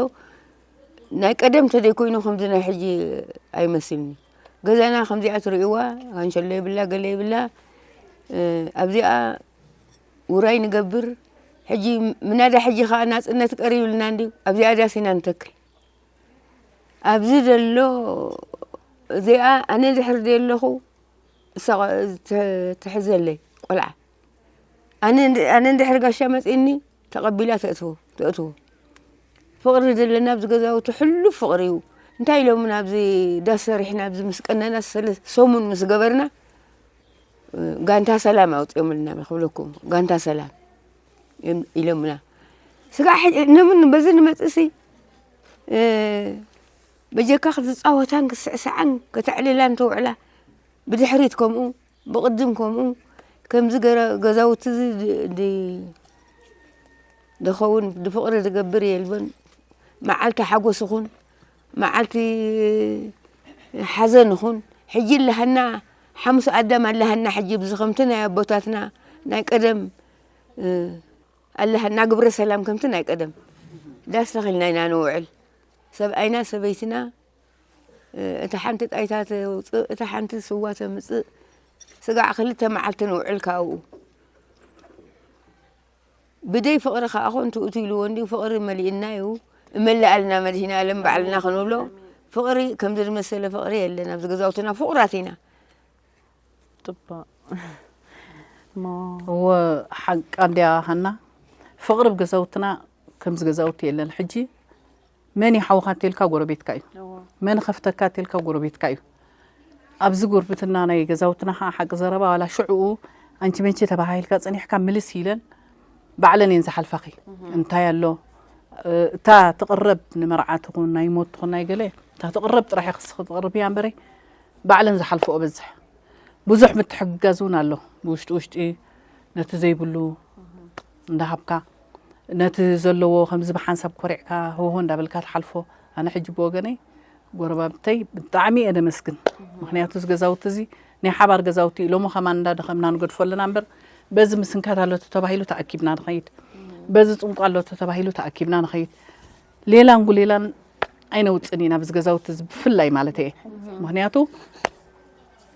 ናይ ቀደም ተደይኮይኑ ከምዚ ናይ ሕጂ ኣይመስልኒ። ገዛና ከምዚኣ ትርእይዋ፣ ካንሸሎ የብላ፣ ገለ የብላ። እ፣ ኣብዚኣ ውራይ ንገብር። ሕጂ ምናዳ ሕጂ ኸኣ ናጽነት ቀሪብልና እንድዩ። ኣብዚኣ ዳስ ኢና ንተክል። ኣብዚ ደሎ እዚኣ ኣነ ድሕር ደለኹ እሳ ት-፣ ትሕዘለይ ቆልዓ። ኣነ እንድ-፣ ኣነ እንድሕር ጋሻ መጺእኒ ተቐቢላ ተእትዎ፣ ተእትዎ። ፍቕሪ ዘለና ኣብዚ ገዛውቲ ሕሉፍ ፍቕሪ እዩ። እንታይ ኢሎምና ኣብዚ ዳስ ሰሪሕና ኣብዚ ምስ ቀነና ሰለ-፣ ሰሙን ምስ ገበርና፣ ጋንታ ሰላም ኣውጺኦምልና ክብለኩም፣ ጋንታ ሰላም እዮም ኢሎምና። ስጋዕ ሕጂ ነምን በዚ ንመጽእሲ፣ እ፣ በጀካ ክትጻወታን ክትስዕስዓን ከተዕልላን ተውዕላ፣ ብድሕሪት ከምኡ፣ ብቕድም ከምኡ፣ ከምዚ ገረ-፣ ገዛውቲ እዚ ድ-፣ ድ-፣ ድኸውን፣ ብፍቕሪ ዝገብር የልቦን። መዓልቲ ሓጎስ ይኹን፣ መዓልቲ ሓዘን ይኹን፣ ሕጂ ኣለሃና፣ ሓሙስ ኣዳም ኣለሃና። ሕጂ ብዚ ከምቲ ናይ ኣቦታትና ናይ ቀደም፣ እ፣ ኣለሃና ግብረ ሰላም ከምቲ ናይ ቀደም ዳስ ተኺልና ኢና ንውዕል። ሰብኣይና ሰበይትና፣ እ፣ እታ ሓንቲ ጣይታ ተውጽእ፣ እታ ሓንቲ ስዋ ተምጽእ፣ ስጋዕ ክልተ መዓልቲ ንውዕል ካብኡ። ብደይ ፍቕሪ ከኣ ኮን ትእቱ ኢልዎ እንድዩ፣ ፍቕሪ መሊእና እዩ። እመልኣልና መድሂነ ኣለም ባዕልና ክንብሎ፣ ፍቕሪ ከምዚ ዝመሰለ ፍቕሪ የለን። ኣብዚ ገዛውትና ፍቑራት ኢና። ጽቡቕ። እሞ እወ፣ ሓቃ እንድያ ሃና። ፍቕሪ ኣብ ገዛውትና ከምዚ ገዛውቲ የለን። ሕጂ መን እዩ ሓውኻ እንተልካ ጎረቤትካ እዩ። እወ። መን ኸፍተካ እንተልካ ጎረቤትካ እዩ። ኣብዚ ጉርብትና ናይ ገዛውትና ኸዓ ሓቂ ዘረባ ዋላ ሽዕኡ ኣንቺ መንቺ ተባሃሂልካ ጸኒሕካ ምልስ ኢለን ባዕለን እየን ዝሓልፋኺ። እህ። እንታይ ኣሎ፣ እ፣ እታ ትቕረብ ንመርዓ ትኹን ናይ ሞት ትኹን ናይ ገለ፣ እታ ትቕረብ ጥራሕ ኢኺ እስኺ ትቕርብያ እምበረይ ባዕለን ዝሓልፍኦ በዝሕ። ብዙሕ ምትሕግጋዝ እውን ኣሎ። ብውሽጢ ውሽጢ ነቲ ዘይብሉ እንዳሃብካ፣ ነቲ ዘለዎ ከምዚ ብሓንሳብ ኮሪዕካ ሆሆ እንዳበልካ ትሓልፎ። ኣነ ሕጂ ብወገነይ ጎረባብተይ ብጣዕሚ እየ ደመስግን። ምኽንያቱ እዚ ገዛውቲ እዚ ናይ ሓባር ገዛውቲ እዩ። ሎሚ ከማን እንዳደኸምና ንገድፎ ኣለና እምበር በዚ ምስንካት ኣሎ ተተባሂሉ ተኣኪብና ንኸይድ፣ በዚ ጽምቋ ኣሎ ተተባሂሉ ተኣኪብና ንኸይድ። ሌላን ጉሌላን ኣይነውጽን ኢና ኣብዚ ገዛውቲ እዚ ብፍላይ ማለት እየ። ምኽንያቱ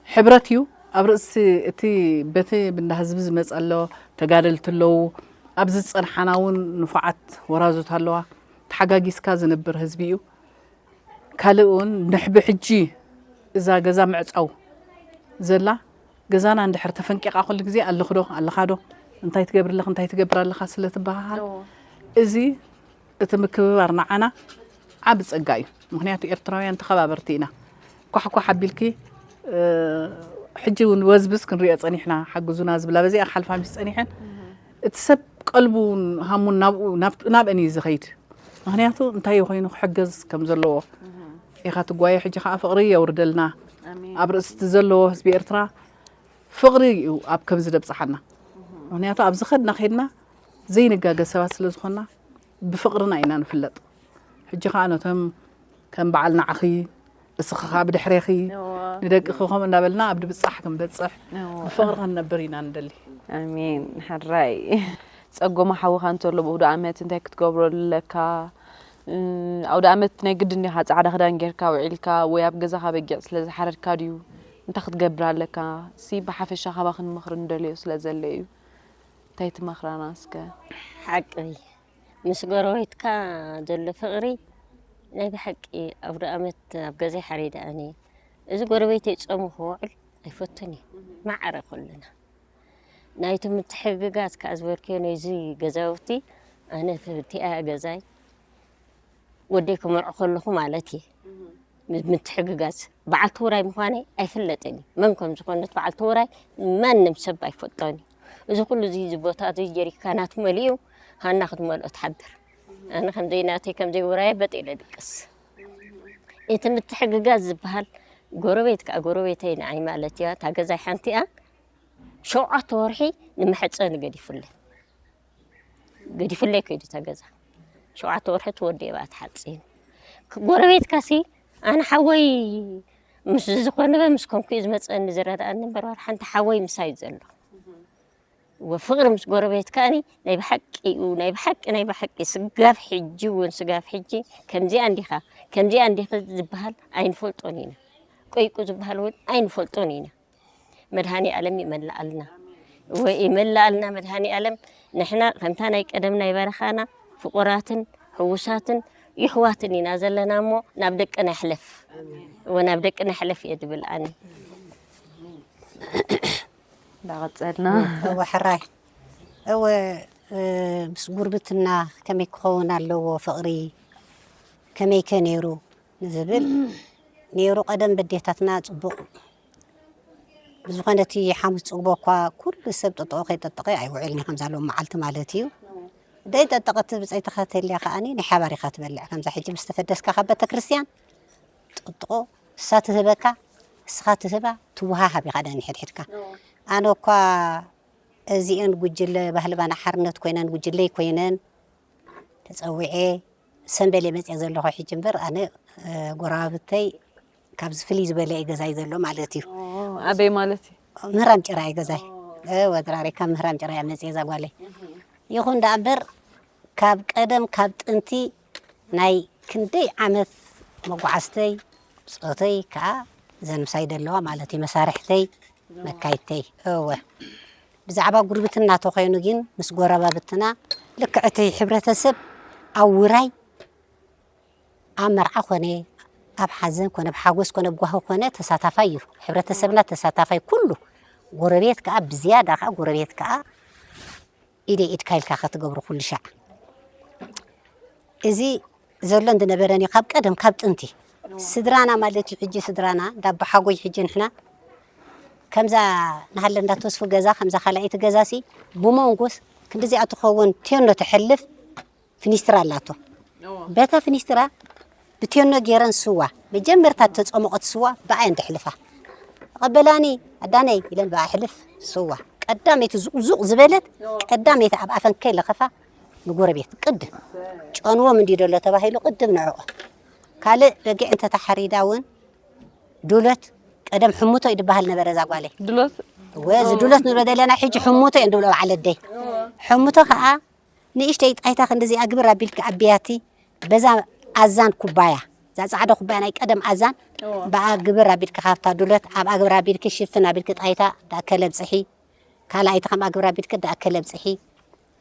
ሕብረት እዩ። ኣብ ርእሲ እቲ በቲ ብንዳ ህዝቢ ዝመጸ ኣሎ፣ ተጋደልቲ ኣለዉ። ኣብዚ ዝጸንሓና እውን ንፉዓት ወራዙት ኣለዋ። ተሓጋጊዝካ ዝነብር ህዝቢ እዩ። ካልእ እውን ንሕቢ ሕጂ እዛ ገዛ ምዕጻው ዘላ ገዛና እንድሕር ተፈንቂቓ ኩሉ ግዜ ኣለኺ ዶ ኣለኻ ዶ እንታይ ትገብሪ ኣለኺ እንታይ ትገብር ኣለኻ ስለ ትበሃሃል እዎ። እዚ እቲ ምክብባር ንዓና ዓቢ ጸጋ እዩ። ምኽንያቱ ኤርትራውያን ተኸባበርቲ ኢና። ኳሕኳሕ ኣቢልኪ፣ እ፣ ሕጂ እውን ወዝብዝ ክንሪኦ ጸኒሕና፣ ሓግዙና ዝብላ በዚኣ ክሓልፋ ምስ ጸኒሐን፣ እቲ ሰብ ቀልቡ ሃሙን ናብኡ፣ ናብ-፣ ናብአን እዩ ዝኸይድ። ምኽንያቱ እንታይ ኮይኑ ክሕገዝ ከም ዘለዎ ኢኻ ትጓየ። ሕጂ ኸዓ ፍቕሪ የውርደልና። ኣሜን። ኣብ ርእሲ እቲ ዘለዎ ህዝቢ ኤርትራ ፍቕሪ እዩ ኣብ ከምዚ ደብጽሓና። ምኽንያቱ ኣብ ዝኸድና ኸድና ዘይንጋገ ሰባት ስለ ዝኾንና ብፍቕርና ኢና ንፍለጥ። ሕጂ ኸዓ ነቶም ከም በዓል ንዓኺ፣ እስኺ ኸዓ ብድሕሬኺ፣ እዋ። ንደቅኺ ከምኡ እንዳበልና ኣብ ድብጻሕ ክንበጽሕ እዋ። ብፍቕሪ ክንነብር ኢና ንደሊ። ኣሜን። ሕራይ። ጸጎማ ሓውኻ እንተሎ ብኡዶ ዓመት እንታይ ክትገብረሉ ኣለካ? እ፣ ኣውደ ኣመት ናይ ግድን ዲኻ ጻዕዳ ክዳን ጌርካ ውዒልካ ወይ ኣብ ገዛኻ በጊዕ ስለ ዝሓረድካ ድዩ? እንታይ ክትገብር ኣለካ? ሲ ብሓፈሻ ካባኽን ምኽሪ ንደልዮ ስለ ዘለ እዩ። እንታይ ትመኽራና እስከ? ሓቂ፣ ምስ ጎረቤትካ ዘሎ ፍቕሪ ናይ ብሓቂ። ኣውደ ኣመት ኣብ ገዛይ ሓሪደ ኣነ። እዚ ጎረቤተይ ጾሙ ክውዕል ኣይፈቱን እዩ። ማዕረ ኩልና። ናይቲ ምትሕግጋዝ ከኣ ዝበልክዮ ነዚ ገዛውቲ፣ ኣነ እቲኣ ገዛይ ወደይ ክመርዖ ከለኹ ማለት እየ። ም-፣ ምትሕግጋዝ በዓልቲ ውራይ ምዃነይ ኣይፍለጥን እዩ። መን ከም ዝኾነት በዓልቲ ውራይ ማንም ሰብ ኣይፈልጦን እዩ። እዚ ኩሉ እዚ፣ እዚ ቦታ እዚ ጀሪካናት መሊኡ ሃና ክትመልኦ ትሓድር። ኣነ ከምዘይ ናተይ ከምዘይ ውራየ በጥ ኢለ ድቅስ። እቲ ምትሕግጋዝ ዝበሃል ጎረቤት ከኣ ጎረቤተይ ንዓይ ማለት እያ። እታ ገዛይ ሓንቲ እያ። ሸውዓተ ወርሒ ንመሐጸኒ ገዲፉለይ። ገዲፉለይ ከይዱ እታ ገዛ። ሸውዓተ ወርሒ ትወዲ እየ ብኣ ተሓጺኑ። ክ-፣ ጎረቤትካሲ ኣነ ሓወይ ምስ ዝኾነ ምስ ኮንኩ እዩ ዝመጸኒ ዝረድኣኒ እምበር፣ ዋላ ሓንቲ ሓወይ ምሳይ ዘሎ። ወፍቕሪ ምስ ጎረቤት ከኣኒ ናይ ብሓቂ እዩ፣ ናይ ብሓቂ፣ ናይ ብሓቂ። ስጋብ ሕጂ እውን፣ ስጋብ ሕጂ ከምዚኣ እንዲኻ፣ ከምዚኣ እንዲኻ ዝበሃል ኣይንፈልጦን ኢና። ቆይቁ ዝበሃል እውን ኣይንፈልጦን ኢና። መድሃኔ ኣለም ይመልኣልና። ወይ ይመልኣልና መድሃኔ ኣለም። ንሕና ከምታ ናይ ቀደም ናይ በረኻና ፍቑራትን ሕዉሳትን ይሕዋትን ኢና ዘለና እሞ ናብ ደቅና ይሕለፍ። እወ፣ ናብ ደቅና ይሕለፍ እየ ዝብል ኣነ። እንዳቐጸልና። እወ፣ ሕራይ። እወ፣ እ፣ ምስ ጉርብትና ከመይ ክኸውን ኣለዎ ፍቕሪ? ከመይከ ነይሩ ንዝብል፣ ነይሩ ቀደም በዴታትና ጽቡቕ። ብዝኾነ እቲ ሓሙስ ጽግቦ እኳ ኩሉ ሰብ ጠጠቑ ከይጠጠቐ ኣይውዕልን እዩ፣ ከምዛ ሎም መዓልቲ ማለት እዩ። ደይ ጠጠቐት ብጸይትኻ ተልያ ከኣኒ ናይ ሓባር ኢኻ ትበልዕ። ከምዛ ሕጂ ምስ ተፈደስካ ካብ ቤተክርስትያን ጥጥቆ እሳ ትህበካ፣ እስኻ ትህባ፣ ትወሃሃብ ኢኻ ደን ሕድሕድካ። ኣነ እኳ እዚኤን ጉጅለ ባህሊ ባና ሓርነት ኮይነን፣ ጉጅለይ ኮይነን ተጸዊዐ ሰንበል እየ መጽየ ዘለኹ ሕጂ እምበር፣ ኣነ፣ እ፣ ጎረባብተይ ካብዚ ፍልይ ዝበለ እዩ ገዛይ ዘሎ ማለት እዩ። ኦ፣ ኣበይ ማለት እዩ? ምህራም ጭራ እዩ ገዛይ። ኦ። እ፣ ወድራሬ ካብ ምህራም ጭራ እያ መጽየ እዛ ጓለይ። ይኹን ደኣ እምበር፣ ካብ ቀደም ካብ ጥንቲ ናይ ክንደይ ዓመት መጓዓዝተይ፣ ብጾተይ ከኣ እዘን ምሳይ ዘለዋ ማለት እዩ፣ መሳርሕተይ፣ መካይድተይ። እወ። ብዛዕባ ጉርብትና ተኾይኑ ግን ምስ ጎረባብትና ልክዕ እቲ ሕብረተሰብ ኣብ ውራይ፣ ኣብ መርዓ ኮነ፣ ኣብ ሓዘን ኮነ፣ ኣብ ሓጎስ ኮነ፣ ኣብ ጓሂ ኮነ ተሳታፋይ እዩ። ሕብረተሰብና ተሳታፋይ ኩሉ። ጎረቤት ከኣ ብዝያዳ ከኣ ጎረቤት ከኣ ኢደ ኢድካ ኢልካ ክትገብሩ ኩሉ ሻዕ። እዚ ዘሎ እንድነበረን እዩ ካብ ቀደም ካብ ጥንቲ። ስድራና ማለት እዩ ሕጂ ስድራና እንዳ ኣቦሓጎይ ሕጂ ንሕና ከምዛ ናሃለ እንዳ ተስፉ ገዛ ከምዛ ካልኣይቲ ገዛ ሲ ብመንጎስ ክንዲዚኣ ትኸውን ቴኖ ትሕልፍ ፍኒስትራ ኣላቶ። በታ ፍኒስትራ ብቴኖ ገይረን ስዋ መጀመርታ ተጸሞቐት ስዋ ብኣየን ድሕልፋ። ተቐበላኒ ኣዳነይ ኢለን ብኣ ሕልፍ ስዋ ቀዳመይቲ ዙቕ ዙቕ ዝበለት ቀዳመይቲ ኣብ ኣፈን ከይለኸፋ ንጎረቤት ቅድም ጨንዎም እንዲ ደሎ ተባሂሉ ቅድም ንዕኦ። ካልእ በጊዕ እንተተሓሪዳ እውን ዱለት ቀደም ሕሙቶ እዩ ዝበሃል ነበረ እዛ ጓለይ። ድሎት? እወ፣ እዚ ዱለት ንብሎ ዘለና ሕጂ ሕሙቶ እዮም ድብሎ በዓል ኣደይ። ሕሙቶ ከዓ ንእሽተይ ጣይታ ክንዲዚኣ ግብር ኣቢልኪ ኣቢያቲ በዛ ኣዛን ኩባያ፣ እዛ ጻዕዳ ኩባያ ናይ ቀደም ኣዛን እወ። ብኣ ግብር ኣቢልኪ ካብታ ዱለት ኣብኣ ግብር ኣቢልኪ ሽፍን ኣቢልኪ ጣይታ ዳከለ ብጽሒ፣ ካልኣይቲ ከምኣ ግብር ኣቢልኪ ዳከለ ብጽሒ።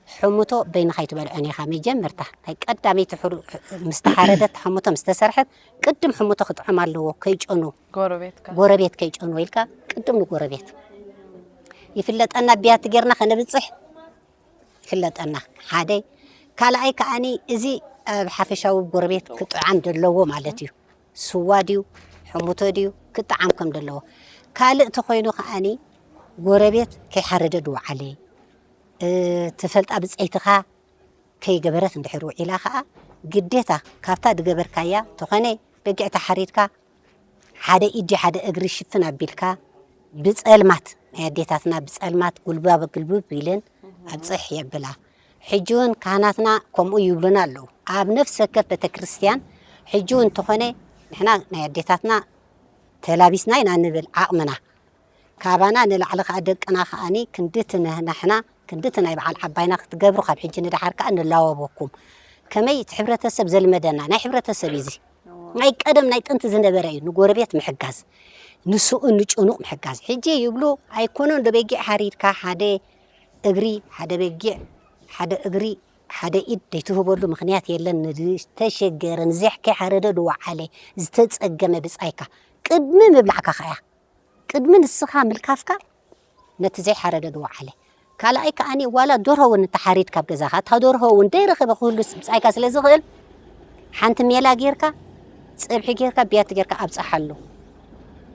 ሕሙቶ በይንኻ ኣይትበልዖን ኢኻ። መጀመርታ ናይ ቀዳመይቲ ሕሩ-፣ ምስ ተሓረደት ሕሙቶ ምስ ተሰርሐት ቅድም ሕሙቶ ክጥዕም ኣለዎ፣ ከይጨኑ፣ ጎረቤትካ። ጎረቤት ከይጨኑ ኢልካ ቅድም ንጎረቤት። ይፍለጠና ብያቲ ጌርና ከነብጽሕ ይፍለጠና። ሓደ። ካልኣይ ከኣኒ እዚ ኣብ ሓፈሻዊ ጎረቤት ክጥዓም ደለዎ ማለት እዩ። ስዋ ድዩ፣ ሕሙቶ ድዩ፣ ክጥዓም ከም ደለዎ። ካልእ ተኾይኑ ከኣኒ ጎረቤት ከይሓረደ ድወዓለ፣ እ፣ ትፈልጣ ብጸይትኻ ከይገበረት እንድሕር ውዒላ ከኣ ግዴታ ካብታ ድገበርካያ ተኾነ በጊዕ ተሓሪድካ ሓደ ኢድ ሓደ እግሪ ሽፍን ኣቢልካ ብጸልማት፣ ናይ ኣዴታትና ብጸልማት ጉልባብ ግልብብ ኢለን ኣብጽሕ የብላ። ሕጂ እውን ካህናትና ከምኡ ይብሉና ኣለዉ። ኣብ ነፍሲ ወከፍ ቤተክርስትያን ሕጂ እውን እንተኾነ ንሕና ናይ ኣዴታትና ተላቢስና ኢና ንብል ዓቕምና። ካባና ንላዕሊ ከኣ ደቅና ከኣኒ ክንድቲ ንሕና ክንድቲ ናይ በዓል ዓባይና ክትገብሩ ካብ ሕጂ ንደሓር ከኣ ንላወበኩም። ከመይ እቲ ሕብረተሰብ ዘልመደና ናይ ሕብረተሰብ እዩ እዚ። ናይ ቀደም ናይ ጥንቲ ዝነበረ እዩ፣ ንጎረቤት ምሕጋዝ፣ ንስኡን ንጭኑቕ ምሕጋዝ። ሕጂ ይብሉ ኣይኮነን ዶ በጊዕ ሓሪድካ ሓደ እግሪ ሓደ በጊዕ ሓደ እግሪ ሓደ ኢድ ዘይትህበሉ ምኽንያት የለን። ንዝተሸገረ ንዘሕ ከይሓረደ ዝወዓለ ዝተጸገመ ብጻይካ ቅድሚ ምብላዕካ ከያ ቅድሚ ንስኻ ምልካፍካ ነቲ ዘይሓረደ ዝወዓለ ካልኣይ ከኣኒ ዋላ ደርሆ እውን እንተሓሪድካ ኣብ ገዛኻ እታ ደርሆ እውን ዘይረኸበ ክህሉስ ብጻይካ ስለ ዝኽእል ሓንቲ ሜላ ጌርካ ጸብሒ ጌርካ ብያቲ ጌርካ ኣብጽሓሉ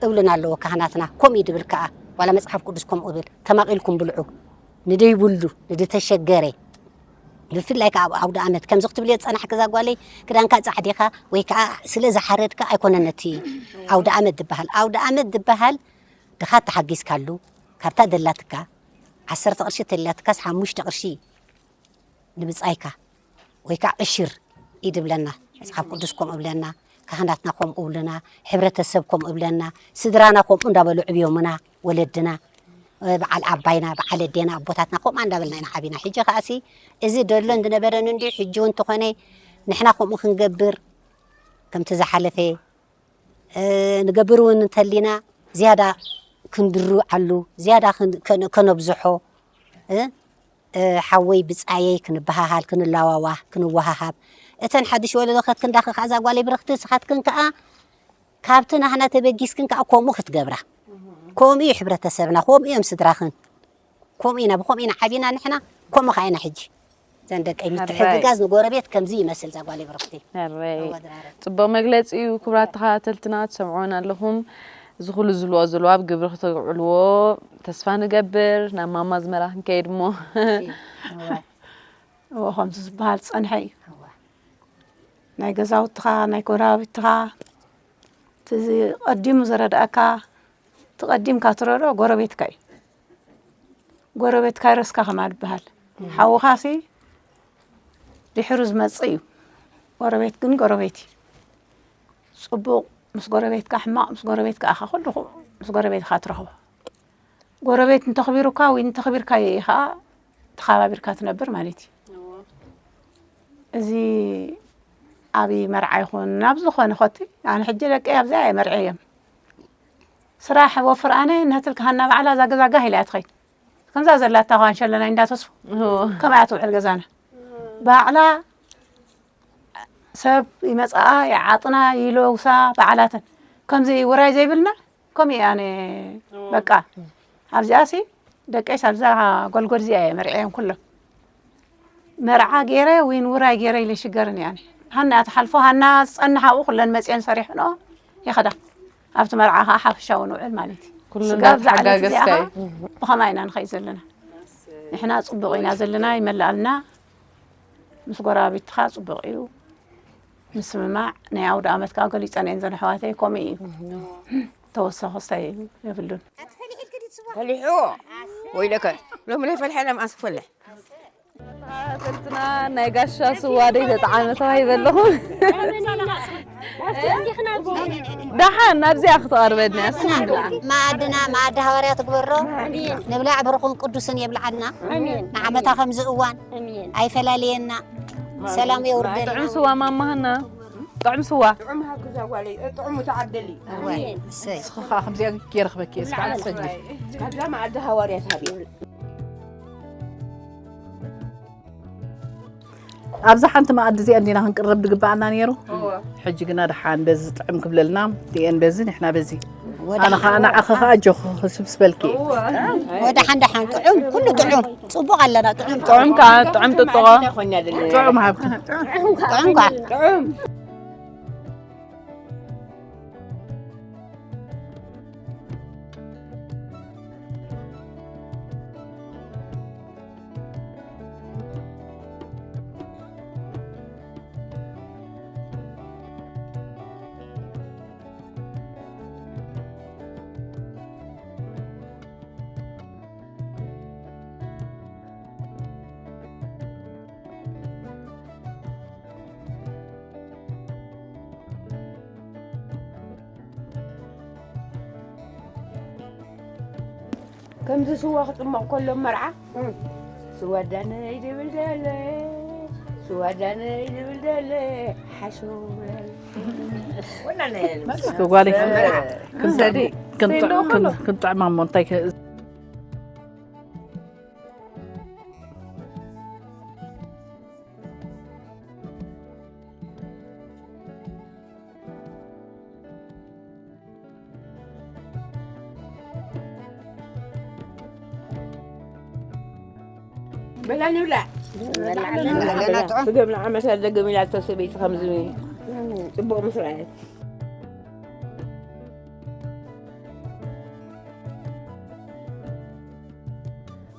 እብሉና ኣለዎ ካህናትና። ከምኡ እዩ ድብል ከኣ ዋላ መጽሓፍ ቅዱስ ከምኡ እብል ተማቒልኩም ብልዑ ንደይብሉ ንድተሸገረ ብፍላይ ከዓ ኣብ ኣውደ ኣመት ከምዚ ክትብልዮ ዝፀናሕክ እዛ ጓለይ ክዳንካ ፃዕዲኻ ወይ ከዓ ስለ ዝሓረድካ ኣይኮነን ነቲ ኣውደ ኣመት ዝበሃል ኣውደ ኣመት ዝበሃል ድኻ ተሓጊዝካሉ ካብታ ደላትካ ዓሰርተ ቅርሺ ተላትካስ ሓሙሽተ ቅርሺ ንብፃይካ ወይ ከዓ ዕሽር ኢድ እብለና መፅሓፍ ቅዱስ ከምኡ እብለና ካህናትና ከምኡ እብሉና ሕብረተሰብ ከምኡ እብለና ስድራና ከምኡ እንዳበሉ ዕብዮምና ወለድና በዓል ዓባይና በዓል ኣዴና ኣቦታትና ከምኣ እንዳበልና ኢና ዓቢና ሕጂ ከዓሲ እዚ ደሎን ዝነበረን እንዲ ሕጂ እውን ተኾነ ንሕና ከምኡ ክንገብር ከምቲ ዝሓለፈ ንገብር እውን እንተሊና ዝያዳ ክንድርዓሉ ዝያዳ ከነብዝሖ ሓወይ ብፃየይ ክንበሃሃል ክንላዋዋህ ክንወሃሃብ እተን ሓድሽ ወለዶ ከትክንዳኺ ከዓ እዛ ጓለይ ብርኽቲ ስኻትክን ከዓ ካብቲ ናህና ተበጊስክን ከዓ ከምኡ ክትገብራ ከምኡ እዩ ሕብረተሰብና ከምኡ እዮም ስድራኽን ከምኡ ኢና ብከምኡ ኢና ዓቢና ንሕና ከምኡ ከዓ ኢና ሕጂ ዘን ደቀይ ምትሕግጋዝ ንጎረቤት ከምዚ ይመስል እዛ ጓለይ ብርኽቲ ፅቡቅ መግለፂ እዩ ክቡራት ተኸታተልትና ትሰምዕዎን ኣለኹም እዚ ኩሉ ዝብልዎ ዘለዋ ኣብ ግብሪ ክተውዕልዎ ተስፋ ንገብር ናብ ማማ ኣዝመራ ክንከይድ እሞ እዎ ከምዚ ዝበሃል ዝፀንሐ እዩ ናይ ገዛውትኻ ናይ ጎረባብትኻ እቲ ቀዲሙ ዝረድኣካ እቲ ቀዲምካ ትረድኦ ጎረቤትካ እዩ ጎረቤትካ ይረስካ ከማ ዝበሃል ሓውኻሲ ድሕሩ ዝመፅእ እዩ ጎረቤት ግን ጎረቤት እዩ ፅቡቕ ምስ ጎረቤትካ ሕማቕ ምስ ጎረቤትካ ኢኻ ኩሉ ምስ ጎረቤትካ ትረኽቦ ጎረቤት እንተኽቢሩካ ወይ እንተኽቢርካዮ ኢኻ ተኻባቢርካ ትነብር ማለት እዩ እዚ ኣብ መርዓ ይኹን ናብ ዝኾነ ኸቲ ኣነ ሕጂ ደቀይ ኣብዚኣ እየ መርዐዮም ስራሕ ወፍር ኣነ ነትልካ ሃና ባዕላ እዛ ገዛ ጋህ ኢላ እያ ትኸይድ ከምዛ ዘላታ ኳ እንሸለና እንዳ ተስፉ ከምኣ ትውዕል ገዛና ባዕላ ሰብ ይመፅኣ ይዓጥና ይለውሳ ባዕላተን ከምዚ ውራይ ዘይብልና ከምኡ እየ ኣነ በቃ ኣብዚኣሲ ደቀይስ ኣብዛ ጎልጎል እዚኣ እየ መርዐዮም ኩሎም መርዓ ገይረ ወይን ውራይ ገይረ ኢለ ሽገርን እየ ኣነ ሃና እያ ትሓልፎ ሃና ዝፀንሓ ኣብኡ ኩለን መፅየን ሰሪሕንኦ ይኸዳ ኣብቲ መርዓ ከዓ ሓፈሻዊ ንውዕል ማለት እዩ ኩሉ ስጋ ኣብዛ ዓሌት እንዳተሓጋገዝካ እዚኣ እዩ ከዓ ብኸማይ ኢና ንኸይድ ዘለና ንሕና ፅቡቕ ኢና ዘለና ይመላኣልና ምስ ጎረባብቲ ከዓ ፅቡቕ እዩ ምስምማዕ ናይ ኣውደ ኣመት ከዓ ገሊፀን እየን ዘን ኣሕዋተይ ከምኡ እዩ ተወሰኸ ስታይ የብሉን ፈሊሑ ወይለከ ሎሚ ለይፈልሐ ለምኣስ ክፈልሕ ተኸታተልትና ናይ ጋሻ ስዋ ደይ ተጣዕመ ተዋሂበ ኣለኹ ደሓን ናብዚኣ ክትቐርበድና እስኪ ንብላ መኣድና መኣዲ ሃዋርያ ትግበሮ ንብላዕ ብሩኹን ቅዱስን የብልዓልና ንዓመታ ከምዚ እዋን ኣይፈላልየና ሰላም የውርደልና ጥዑም ስዋ ማማህና ጥዑም ስዋ ጥዑም ሃኩዛ ጓለይ ጥዑም ተዓደሊ ንስኻ ከምዚኣ ገይረ ክበኪ እስካ ትሰግድ ካብዛ መኣዲ ሃዋርያ ትሃቢ ኣብዛ ሓንቲ መኣዲ እዚኣ እንዲና ክንቅረብ ዝግበኣና ነይሩ ሕጂ ግና ደሓን በዚ ጥዕም ክብለልና እቲኤን በዚ ንሕና በዚ ኣነ ከዓ ንዓኸ ከዓ ኣጆኹ ክስብስበልኪ ወደ ሓንደ ሓን ጥዑም ኩሉ ጥዑም ፅቡቅ ኣለና ጥዑም ጥዑም ከዓ ጥዑም ጥጥቆ ጥዑም ሃብኪ ጥዑም ከዓ ከምዚ ስዋ ክጥመቕ ከሎ መርዓ ስዋ ዳነይ ድብል ደለ ዋዳነይ ዝብል ደለ ሓሽው እስኪ ጓለይ ክንሰዲ ክንጥዕም እሞ እንታይ በላ ንብላ ስገም ንዓመት ደገም ኢላቶ ሰበይቲ ከምዚ ፅቡቅ ምስ ረኣየት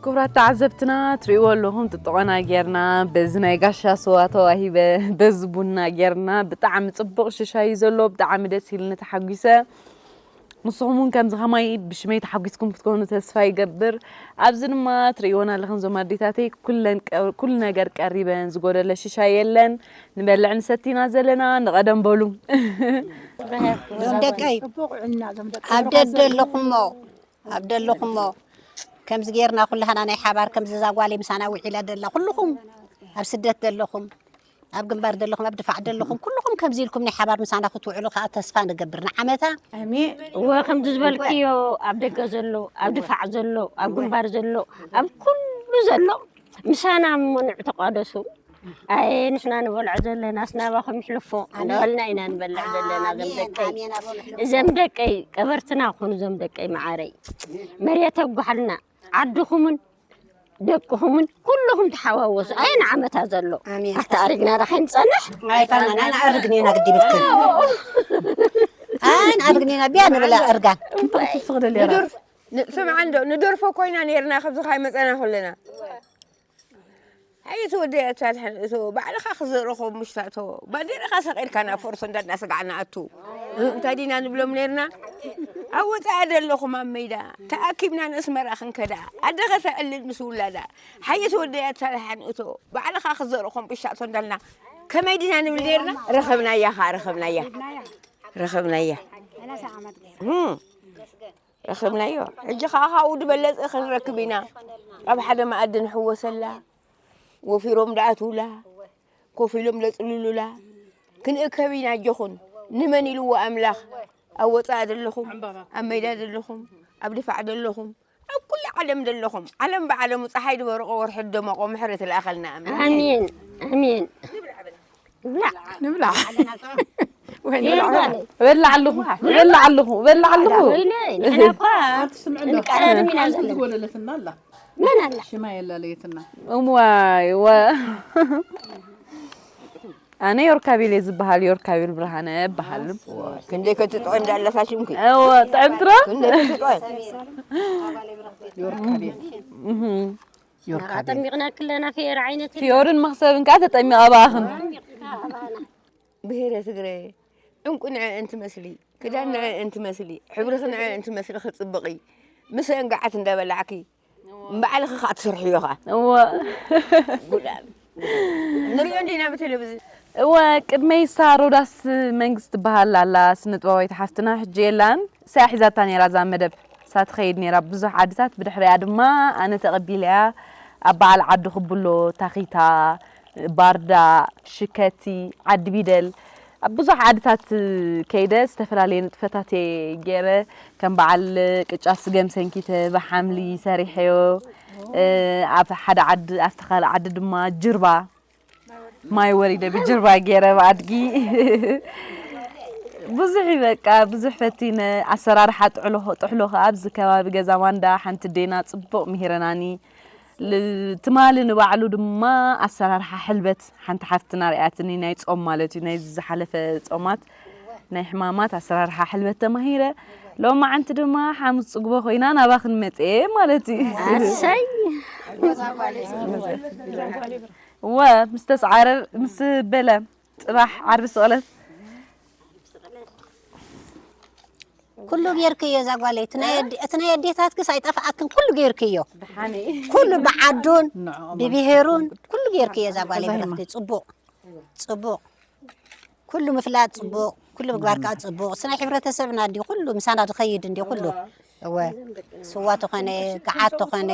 ክቡራት ተዓዘብትና ትሪእዎ ኣለኹም ጥጥቆና ጌርና በዚ ናይ ጋሻ ስዋ ተዋሂበ በዚ ቡና ጌርና ብጣዕሚ ፅቡቕ ሽሻ እዩ ዘሎ ብጣዕሚ ደስ ኢልኒ ተሓጒሰ ንስኹም እውን ከምዚ ከማይ ብሽመይ ተሓጒስኩም ክትኮኑ ተስፋ ይገብር ኣብዚ ድማ ትሪእዎን ኣለኽን ዞም ኣዴታተይ ኩሉ ነገር ቀሪበን ዝጎደለ ሽሻ የለን ንበልዕ ንሰቲና ዘለና ንቐደም በሉ ደቀይ ኣብ ደደ ኣለኹሞ ኣብ ደለኹሞ ከምዚ ጌርና ኩላህና ናይ ሓባር ከምዚ እዛ ጓለይ ምሳና ውዒላ ደላ ኩልኹም ኣብ ስደት ደለኹም ኣብ ግንባር ደለኹም ኣብ ድፋዕ ደለኹም ኩልኹም ከምዚ ኢልኩም ናይ ሓባር ምሳና ክትውዕሉ ከዓ ተስፋ ንገብር ንዓመታ እወ ከምዚ ዝበልክዮ ኣብ ደገ ዘሎ ኣብ ድፋዕ ዘሎ ኣብ ግንባር ዘሎ ኣብ ኩሉ ዘሎ ምሳና እሞ ንዕ ተቋደሱ ኣየ ንሕና ንበልዖ ዘለናስ ናባኹም ይሕልፎ እንዳበልና ኢና ንበልዕ ዘለና ዘም ደቀይ እዘም ደቀይ ቀበርትና ኩኑ ዘም ደቀይ መዓረይ መርየት ኣጓሓልና ዓድኹምን ደቅኹምን ኩልኹም ተሓዋወሱ ኣየ ንዓመታ ዘሎ ኣታ ኣሪግና ዳ ከይንፀንሕ ኣይፋና ናና ኣርግን ኢና ግዲ ብልክን ኣን ኣርግን ኢና ቢያ ንብላ እርጋን ስምዓ እንዶ ንደርፎ ኮይና ነርና ከብዚ ካይመፀና ኩለና ኣይትወደያ ኣታ ድሓን እቶ ባዕልኻ ክዘርኦ ምሽታቶ ባንዴራኻ ሰቒልካ ናብ ፈርሶ እንዳድና ስጋዕ ንኣቱ እንታይ ዲና ንብሎም ነርና ኣብ ወፃኢ ደለኹም ኣብ መይዳ ተኣኪብና ነስመራ ክንከዳ ኣደ ከተዕልል ምስ ውላዳ ሓየት ወደያ ኣታ ድሓን እቶ ባዕልኻ ክዘርኦ ምሽታቶ እንዳልና ከመይ ዲና ንብል ነርና ረኸብናያ ኸዓ ረኸብናያ ረኸብናያ ረኸብናዮ ሕጂ ከዓ ካብኡ ዝበለፀ ክንረክብ ኢና ኣብ ሓደ መኣዲ ንሕወሰላ ወፊሮም ደኣትውላ ኮፍ ኢሎም ደፅልሉላ ክንእከብ ኢና ኣጆኹን ንመን ኢልዎ ኣምላኽ ኣብ ወፃኢ ዘለኹም ኣብ መይዳ ዘለኹም ኣብ ድፋዕ ዘለኹም ኣብ ኩሉ ዓለም ዘለኹም ዓለም ብዓለሙ ፀሓይ ድበርቆ ወርሒ ደመቆ ምሕረት ልኣኸልና ኣምላኽ ኣሜን ኣሜን ንብላዕ ወይ ንብላዕ እበልዕ ኣለኹ እበልዕ ኣለኹ እበልዕ ኣለኹ ወይለ ንሕና እኳ ኣትስምዕ እንዶ እንቀራረብ ኢና ሓንቲ ዘለና ዝጎደለትና ኣላ መን ኣላ ሽማ የላለየትና እዋይ ወ ኣነ ዮርካቢል እየ ዝበሃል ዮርካቢል ብርሃነ እበሃል ክንደይ ከትጥዕም ዳለካ ሽምኪ እወ ጥዕምትሮ ክንደይ ከትጥዕም ዮርካቢል ዮርካቢል ኣጠሚቕና ክለና ፌር ዓይነት ፊዮርን መኽሰብን ከዓ ተጠሚቐ ብኣኽን ብሄረ ትግረ ዕንቁ ንዐ እንትመስሊ ክዳን ንዐ እንትመስሊ ሕብርኺ ንዐ እንትመስሊ ክፅብቒ ምስ እንጋዓት እንዳበላዕኪ ንባዕልኺ ከዓ ትሰርሕዮ ከዓ እወ ጉዳም ንሪኦ እንዲና ብቴሌቪዝን እወ ቅድመይ እሳ ሮዳስ መንግስቲ ትበሃል ኣላ ስነጥበባዊት ሓፍትና ሕጂ የላን እሳ እያ ሒዛታ ነይራ እዛ መደብ እሳ ትኸይድ ነይራ ብዙሕ ዓድታት ብድሕሪኣ ድማ ኣነ ተቐቢለያ ኣብ በዓል ዓዲ ክብሎ ታኺታ ባርዳ ሽከቲ ዓዲ ቢደል ኣብ ብዙሕ ዓድታት ከይደ ዝተፈላለየ ንጥፈታት እየ ገይረ ከም በዓል ቅጫ ስገም ሰንኪተ ብሓምሊ ሰሪሐዮ ኣብ ሓደ ዓዲ ኣብቲ ካልእ ዓዲ ድማ ጅርባ ማይ ወሪደ ብጅርባ ገይረ ብኣድጊ ብዙሕ በቃ ብዙሕ ፈቲነ ኣሰራርሓ ጥሕሎ ጥሕሎ ከዓ ኣብዚ ከባቢ ገዛ ማንዳ ሓንቲ ዴና ፅቡቕ ምሂረናኒ ትማሊ ንባዕሉ ድማ ኣሰራርሓ ሕልበት ሓንቲ ሓፍትና ርኣያትኒ ናይ ፆም ማለት እዩ ናይ ዝሓለፈ ፆማት ናይ ሕማማት ኣሰራርሓ ሕልበት ተማሂረ ሎማዓንቲ ድማ ሓሙስ ፅግቦ ኮይና ናባኽን መፅየ ማለት እዩ ኣሰይ እወ ምስ ተስዓረ ምስ በለ ፅባሕ ዓርቢ ስቕለት ኩሉ ጌርክዮ እዛ ጓለይ እቲ ናይ ኣዴታትክስ ኣይጠፍኣክን ኩሉ ጌርክዮ ኩሉ ብዓዱን ብብሄሩን ኩሉ ጌርክዮ እዛ ጓለይ ብረኽቲ ፅቡቕ ፅቡቕ ኩሉ ምፍላጥ ፅቡቕ ኩሉ ምግባር ከዓ ፅቡቕ ስናይ ሕብረተሰብና እንዲ ኩሉ ምሳና ዝኸይድ እንዲ ኩሉ እወ ስዋ ተኾነ ገዓት ተኾነ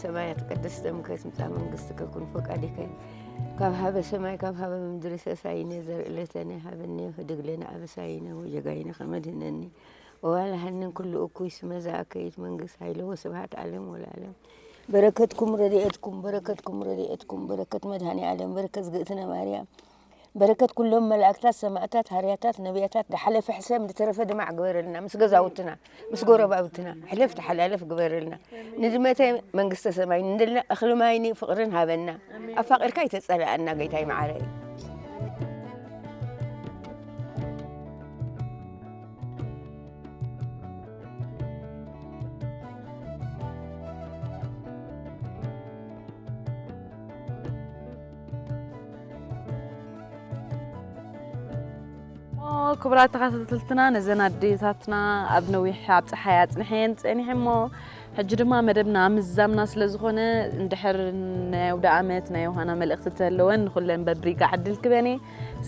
ሰማያት ቅድስት እምከ ትምጻእ መንግስትከ ኩን ፈቃድከ ካብ ሃበ ሰማይ ካብ ሃበ ምድሪ ሰሳይነ ዘርኢ ለተነ ሃበኒ ህድግ ለነ ኣበሳይነ ወጀጋይነ ከመድህነኒ ወባልሃንን ኩሉ እኩይ ስመ ዘኣከይት መንግስት ሃይለ ወስብሃት ዓለም ወለዓለም። በረከትኩም ረድኤትኩም በረከትኩም ረድኤትኩም በረከት መድኃኔ ዓለም በረከት ዝግእትነ ማርያም በረከት ኩሎም መላእክታት ሰማእታት ሃርያታት ነቢያታት ዝሓለፈ ሕሰም ዝተረፈ ድማ ግበረልና ምስ ገዛውትና ምስ ጎረባብትና ሕለፍ ተሓላለፍ ግበረልና። ንዝመተ መንግስተ ሰማይ ንደልና እኽሊ ማይኒ ፍቕርን ሃበና። ኣፋቒርካ ይተጸላኣና ጌታይ መዓረይ። ክቡራት ተኸታተልትና ነዘን ኣዴታትና ኣብ ነዊሕ ኣብ ፀሓይ ኣፅንሐን ፀኒሐ እሞ ሕጂ ድማ መደብና ምዛምና ስለ ዝኾነ እንድሕር ናይ ኣውደ ኣመት ናይ ዮሃና መልእኽቲ ተለወን ንኩለን በብሪጋ ዕድል ክበኔ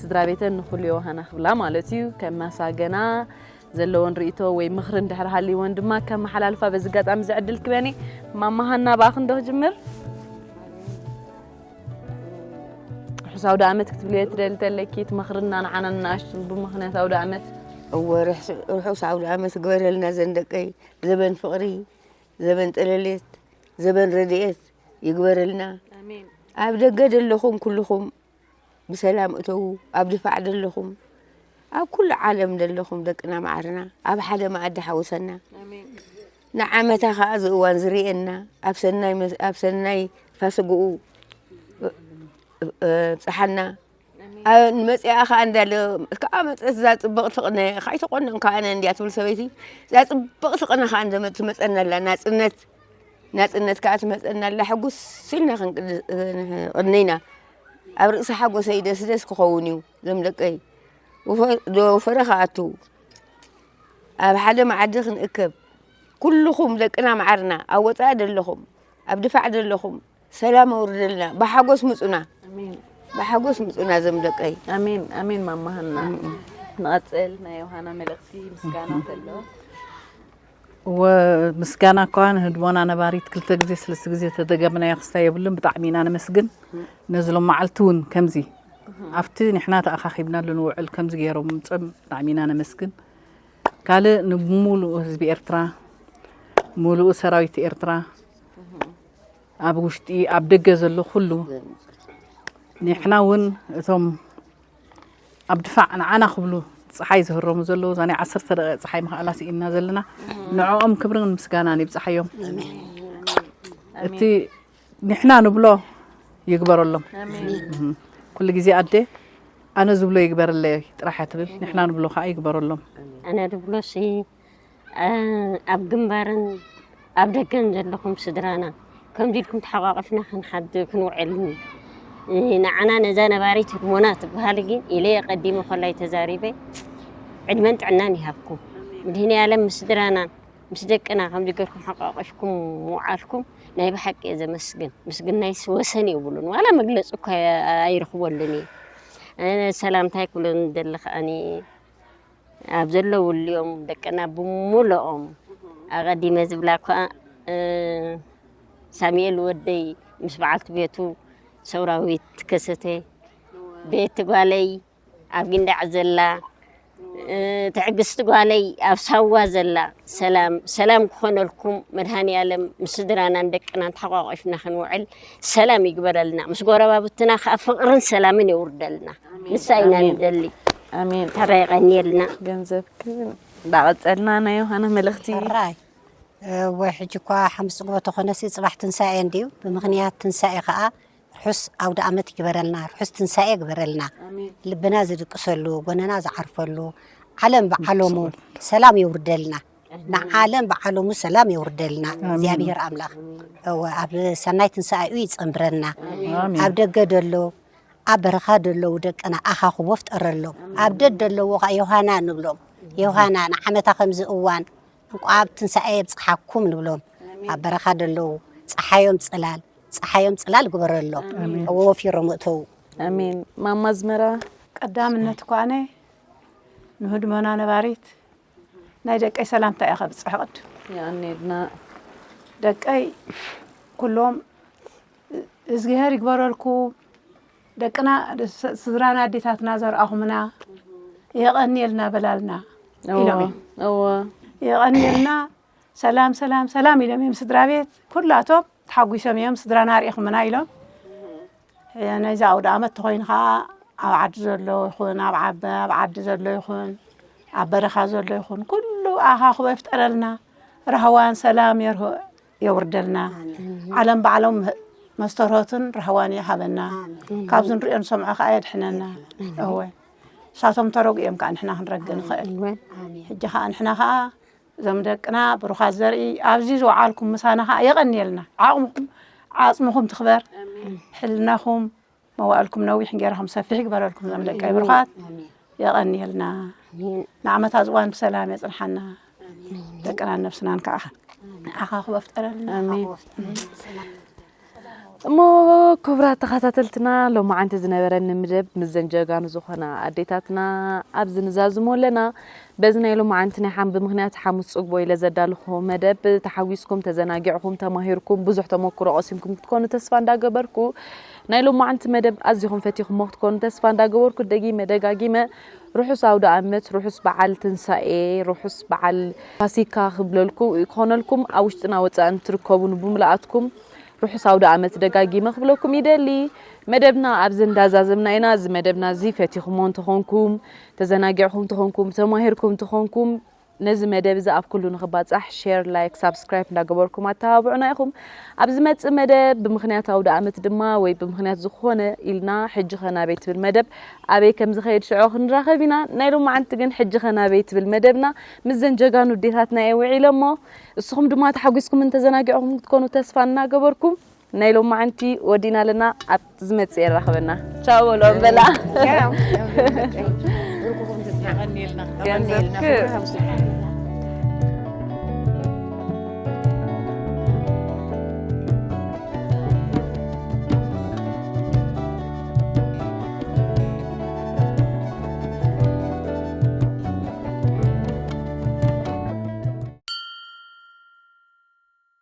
ስድራ ቤተን ንኩሉ ዮሃና ክብላ ማለት እዩ ከማሳገና ዘለወን ርእቶ ወይ ምኽሪ እንድሕር ሃልይወን ድማ ከመሓላልፋ በዚ ኣጋጣሚ እዚ ዕድል ክበኒ። ማማ ሃና ብኣኺ እንዶ ክጅምር። ርሑስ ኣውደ ኣመት ክትብልዮ ትደሊ ተለኪ ትመኽርና ንዓና ንኣሽቱ ብምኽንያት ኣውደ ኣመት። እወ ርሑስ ኣውደ ኣመት ግበረልና ዘን ደቀይ ዘበን ፍቕሪ ዘበን ጥለሌት ዘበን ረድኤት ይግበረልና። ኣብ ደገ ዘለኹም ኩልኹም ብሰላም እተዉ ኣብ ድፋዕ ደለኹም ኣብ ኩሉ ዓለም ደለኹም ደቅና መዓርና ኣብ ሓደ መኣዲ ሓውሰና ንዓመታ ከኣ ዝእዋን ዝርእየና ኣብ ሰናይ መስ- ኣብ ሰናይ ፋስግኡ ኣብጽሓና ኣብ- ንመጽኣ ከኣ እንዳለ ከኣ መጸት እዛ ጽብቕቲ ቅነ ካይተቆነን ከኣነ እንድያ ትብል ሰበይቲ እዛ ጽብቕቲ ቅነ ከኣ እንደ ትመጸና ኣላ ናጽነት ናጽነት ከኣ ትመጸና ኣላ ሕጉስ ኢልና ክንቅንይ ኢና ኣብ ርእሲ ሓጎሰይ ደስደስ ክኸውን እዩ ዘም ደቀይ ዶ ፍረ ክኣቱ ኣብ ሓደ መዓዲ ክንእከብ ኩልኹም ደቅና መዓርና ኣብ ወጻኢ ደለኹም ኣብ ድፋዕ ደለኹም ሰላም ኣውርደልና ብሓጎስ ምጹና ብሓጎስ ምጹና ዘም ደቀይ ኣሜን ኣሜን ማማሃና ንቐጽል ናይ ዮሃና መልእኽቲ ምስጋና ተሎ እወ ምስጋና እኳ ንህድሞና ነባሪት ክልተ ግዜ ሰለስተ ግዜ ተደገምናዮ ክስታይ የብሉን ብጣዕሚ ኢና ነመስግን ነዚ ሎማዓልቲ እውን ከምዚ ኣብቲ ንሕና ተኣኻኺብናሉ ንውዕል ከምዚ ገይሮም ምፅኦም ብጣዕሚ ኢና ነመስግን ካልእ ንሙሉእ ህዝቢ ኤርትራ ሙሉእ ሰራዊት ኤርትራ ኣብ ውሽጢ ኣብ ደገ ዘሎ ኩሉ ንሕና እውን እቶም ኣብ ድፋዕ ንዓና ክብሉ ፀሓይ ዝህረሙ ዘለዉ እዛ ናይ ዓሰርተ ደቂቕ ፀሓይ ምኽኣላ ስኢንና ዘለና ንዕኦም ክብርን ምስጋናን ይብፅሓዮም እቲ ንሕና ንብሎ ይግበረሎም ኩሉ ግዜ ኣደ ኣነ ዝብሎ ይግበረለይ ጥራሕ ትብል ንሕና ንብሎ ከዓ ይግበረሎም ኣነ ድብሎ ኣብ ግንባርን ኣብ ደገን ዘለኹም ስድራና ከምዚ ኢልኩም ተሓቋቒፍና ክንሓድር ክንውዕል ንዓና ነዛ ነባሪት ህድሞና ትበሃል ግን ኢለ የቐዲመ ኮላይ ተዛሪበ ዕድመን ጥዕናን ይሃብኩም ምድህኒ ያለም ምስ ስድራና ምስ ደቅና ከምዚ ገርኩም ሓቋቒፍኩም ምውዓልኩም ናይ ብሓቂ እየ ዘመስግን ምስግናይስ ወሰን የብሉን ዋላ መግለፂ እኳ ኣይረኽበሉን እየ ሰላምታይ ክብሎ ንደሊ ከዓኒ ኣብ ዘለውሉ እዮም ደቅና ብሙሉኦም ኣቐዲመ ዝብላ እኳ ሳሙኤል ወደይ ምስ በዓልቲ ቤቱ ሰውራዊት ከሰተ ቤቲ ጓለይ ኣብ ጊንዳዕ ዘላ ትዕግስቲ ጓለይ ኣብ ሳዋ ዘላ ሰላም ሰላም ክኾነልኩም መድሃኒ ኣለም ምስ ስድራናን ደቅናን ተሓቋቋሽና ክንውዕል ሰላም ይግበረልና ምስ ጎረባብትና ከዓ ፍቕርን ሰላምን የውርደልና ንሳ ኢና ንደሊ ኣሜን። ተራ የቐንየልና። ገንዘብክን እንዳቐጸልና ናይ ዮሃና መልእኽቲ ሕራይ ወይ ሕጂ እኳ ሓሙስ ጽግቦ ተኾነሲ ጽባሕ ትንሳኤ እንድዩ። ብምኽንያት ትንሳኤ ኸኣ ርሑስ ኣውደ ኣመት ይግበረልና፣ ርሑስ ትንሳኤ ይግበረልና። ልብና ዝድቅሰሉ፣ ጎነና ዝዓርፈሉ፣ ዓለም ብዓለሙ ሰላም የውርደልና። ንዓለም ብዓለሙ ሰላም የውርደልና እግዚኣብሔር ኣምላኽ። እወ ኣብ ሰናይ ትንሳኤኡ ይጸንብረና። ኣብ ደገ ደሎ ኣብ በረኻ ደለዉ ደቅና ኣኻኽቦ ፍጠረሎም። ኣብ ደድ ደለዎ ኸዓ ዮሃና ንብሎም። ዮሃና ንዓመታ ከምዚ እዋን እንቋዕ ኣብ ትንሳኤ የብጽሓኩም ንብሎም። ኣብ በረኻ ደለዉ ጸሓዮም ጽላል ጸሓዮም ጽላል ግበረሎም። ወፊሮም እተዉ። ኣሜን። ማማ ኣዝመራ ቀዳምነት ኳነ ንህድሞና ነባሪት ናይ ደቀይ ሰላምታ እየ ከብፅሕ ቅድም የቐንየልና ደቀይ ኩሎም እግዚኣብሔር ይግበረልኩም፣ ደቅና፣ ስ- ስድራና፣ ኣዴታትና ዘርኣኹምና፣ የቐንየልና በላልና ኢሎም እዮም። እወ የቐንየልና፣ ሰላም ሰላም ሰላም ኢሎም እዮም። ስድራ ቤት ኩላቶም ተሓጒሶም እዮም። ስድራና ኣርኢኹምና ኢሎም። ነዚ ኣውደ ኣመት ተኾይኑ ከዓ ኣብ ዓዲ ዘሎ ይኹን ኣብ ዓበ ኣብ ዓዲ ዘሎ ይኹን ኣብ በረኻ ዘሎ ይኹን ኩሉ ኣኻኽቦ ይፍጠረልና፣ ራህዋን ሰላም የርህ- የውርደልና። ዓለም ባዕሎም መስተርሆትን ራህዋን ይሃበና። ካብዚ ንሪኦ ንሰምዖ ከዓ የድሕነና። እወ ንሳቶም ተረጉ እዮም ከዓ ንሕና ክንረግ ንኽእል። ሕጂ ከዓ ንሕና ከዓ እዞም ደቅና ብሩኻት ዘርኢ ኣብዚ ዝወዓልኩም ምሳና ከዓ የቐንየልና። ዓቕምኹም ዓፅምኹም ትኽበር፣ ሕልናኹም መዋእልኩም ነዊሕ እንጌራኹም ሰፊሕ ይግበረልኩም። እዞም ደቀይ ብሩኻት የቐንየልና። ንዓመታ ዝዋን ብሰላም የፅንሓና። ደቅናን ነብስናን ከዓ ንዓኻ ክበፍጠረልና። እሞ ክቡራት ተኸታተልትና፣ ሎማዓንቲ ዝነበረኒ መደብ ምስ ዘን ጀጋኑ ዝኾና ኣዴታትና ኣብዚ ንዛዝሞ ኣለና። በዚ ናይ ሎማዓንቲ ናይ ሓም ብምኽንያት ሓሙስ ጽግቦ ኢለ ዘዳለኹ መደብ ተሓጒስኩም፣ ተዘናጊዕኹም፣ ተማሂርኩም፣ ብዙሕ ተመክሮ ቀሲምኩም ክትኮኑ ተስፋ እንዳገበርኩ፣ ናይ ሎማዓንቲ መደብ ኣዚኹም ፈቲኹሞ ክትኮኑ ተስፋ እንዳገበርኩ፣ ደጊመ ደጋጊመ ርሑስ ኣውደ ኣመት፣ ርሑስ በዓል ትንሳኤ፣ ርሑስ በዓል ፋሲካ ክብለልኩ ክኾነልኩም፣ ኣብ ውሽጥና ወጻእን ትርከቡን ብምልኣትኩም ርሑስ ኣውደ ኣመት ደጋጊመ ክብለኩም ይደሊ። መደብና ኣብዚ እንዳዛዘምና ኢና። እዚ መደብና እዚ ፈቲኹሞ እንተኾንኩም፣ ተዘናጊዕኩም እንተኾንኩም፣ ተማሂርኩም እንተኾንኩም፣ ነዚ መደብ እዚ ኣብ ኩሉ ንኽባጻሕ ሼር፣ ላይክ፣ ሳብስክራይብ እንዳገበርኩም ኣተባብዑና ኢኹም። ኣብ ዝመጽእ መደብ ብምኽንያት ኣውደ ኣመት ድማ ወይ ብምኽንያት ዝኾነ ኢልና ሕጂ ኸ ናበይ ትብል መደብ ኣበይ ከም ዝኸይድ ሽዑ ክንራኸብ ኢና። ናይ ሎማዓንቲ ግን ሕጂ ኸ ናበይ ትብል መደብና ምስ ዘን ጀጋኑ ኣዴታትና እየ ውዒለ እሞ እስኹም ድማ ተሓጒስኩምን ተዘናጊዕኹም ክትኮኑ ተስፋ እናገበርኩም ናይ ሎማዓንቲ ወዲና ኣለና። ኣብ ዝመጽእ የራኽበና። ቻው በልኦም በላ። ገንዘብክ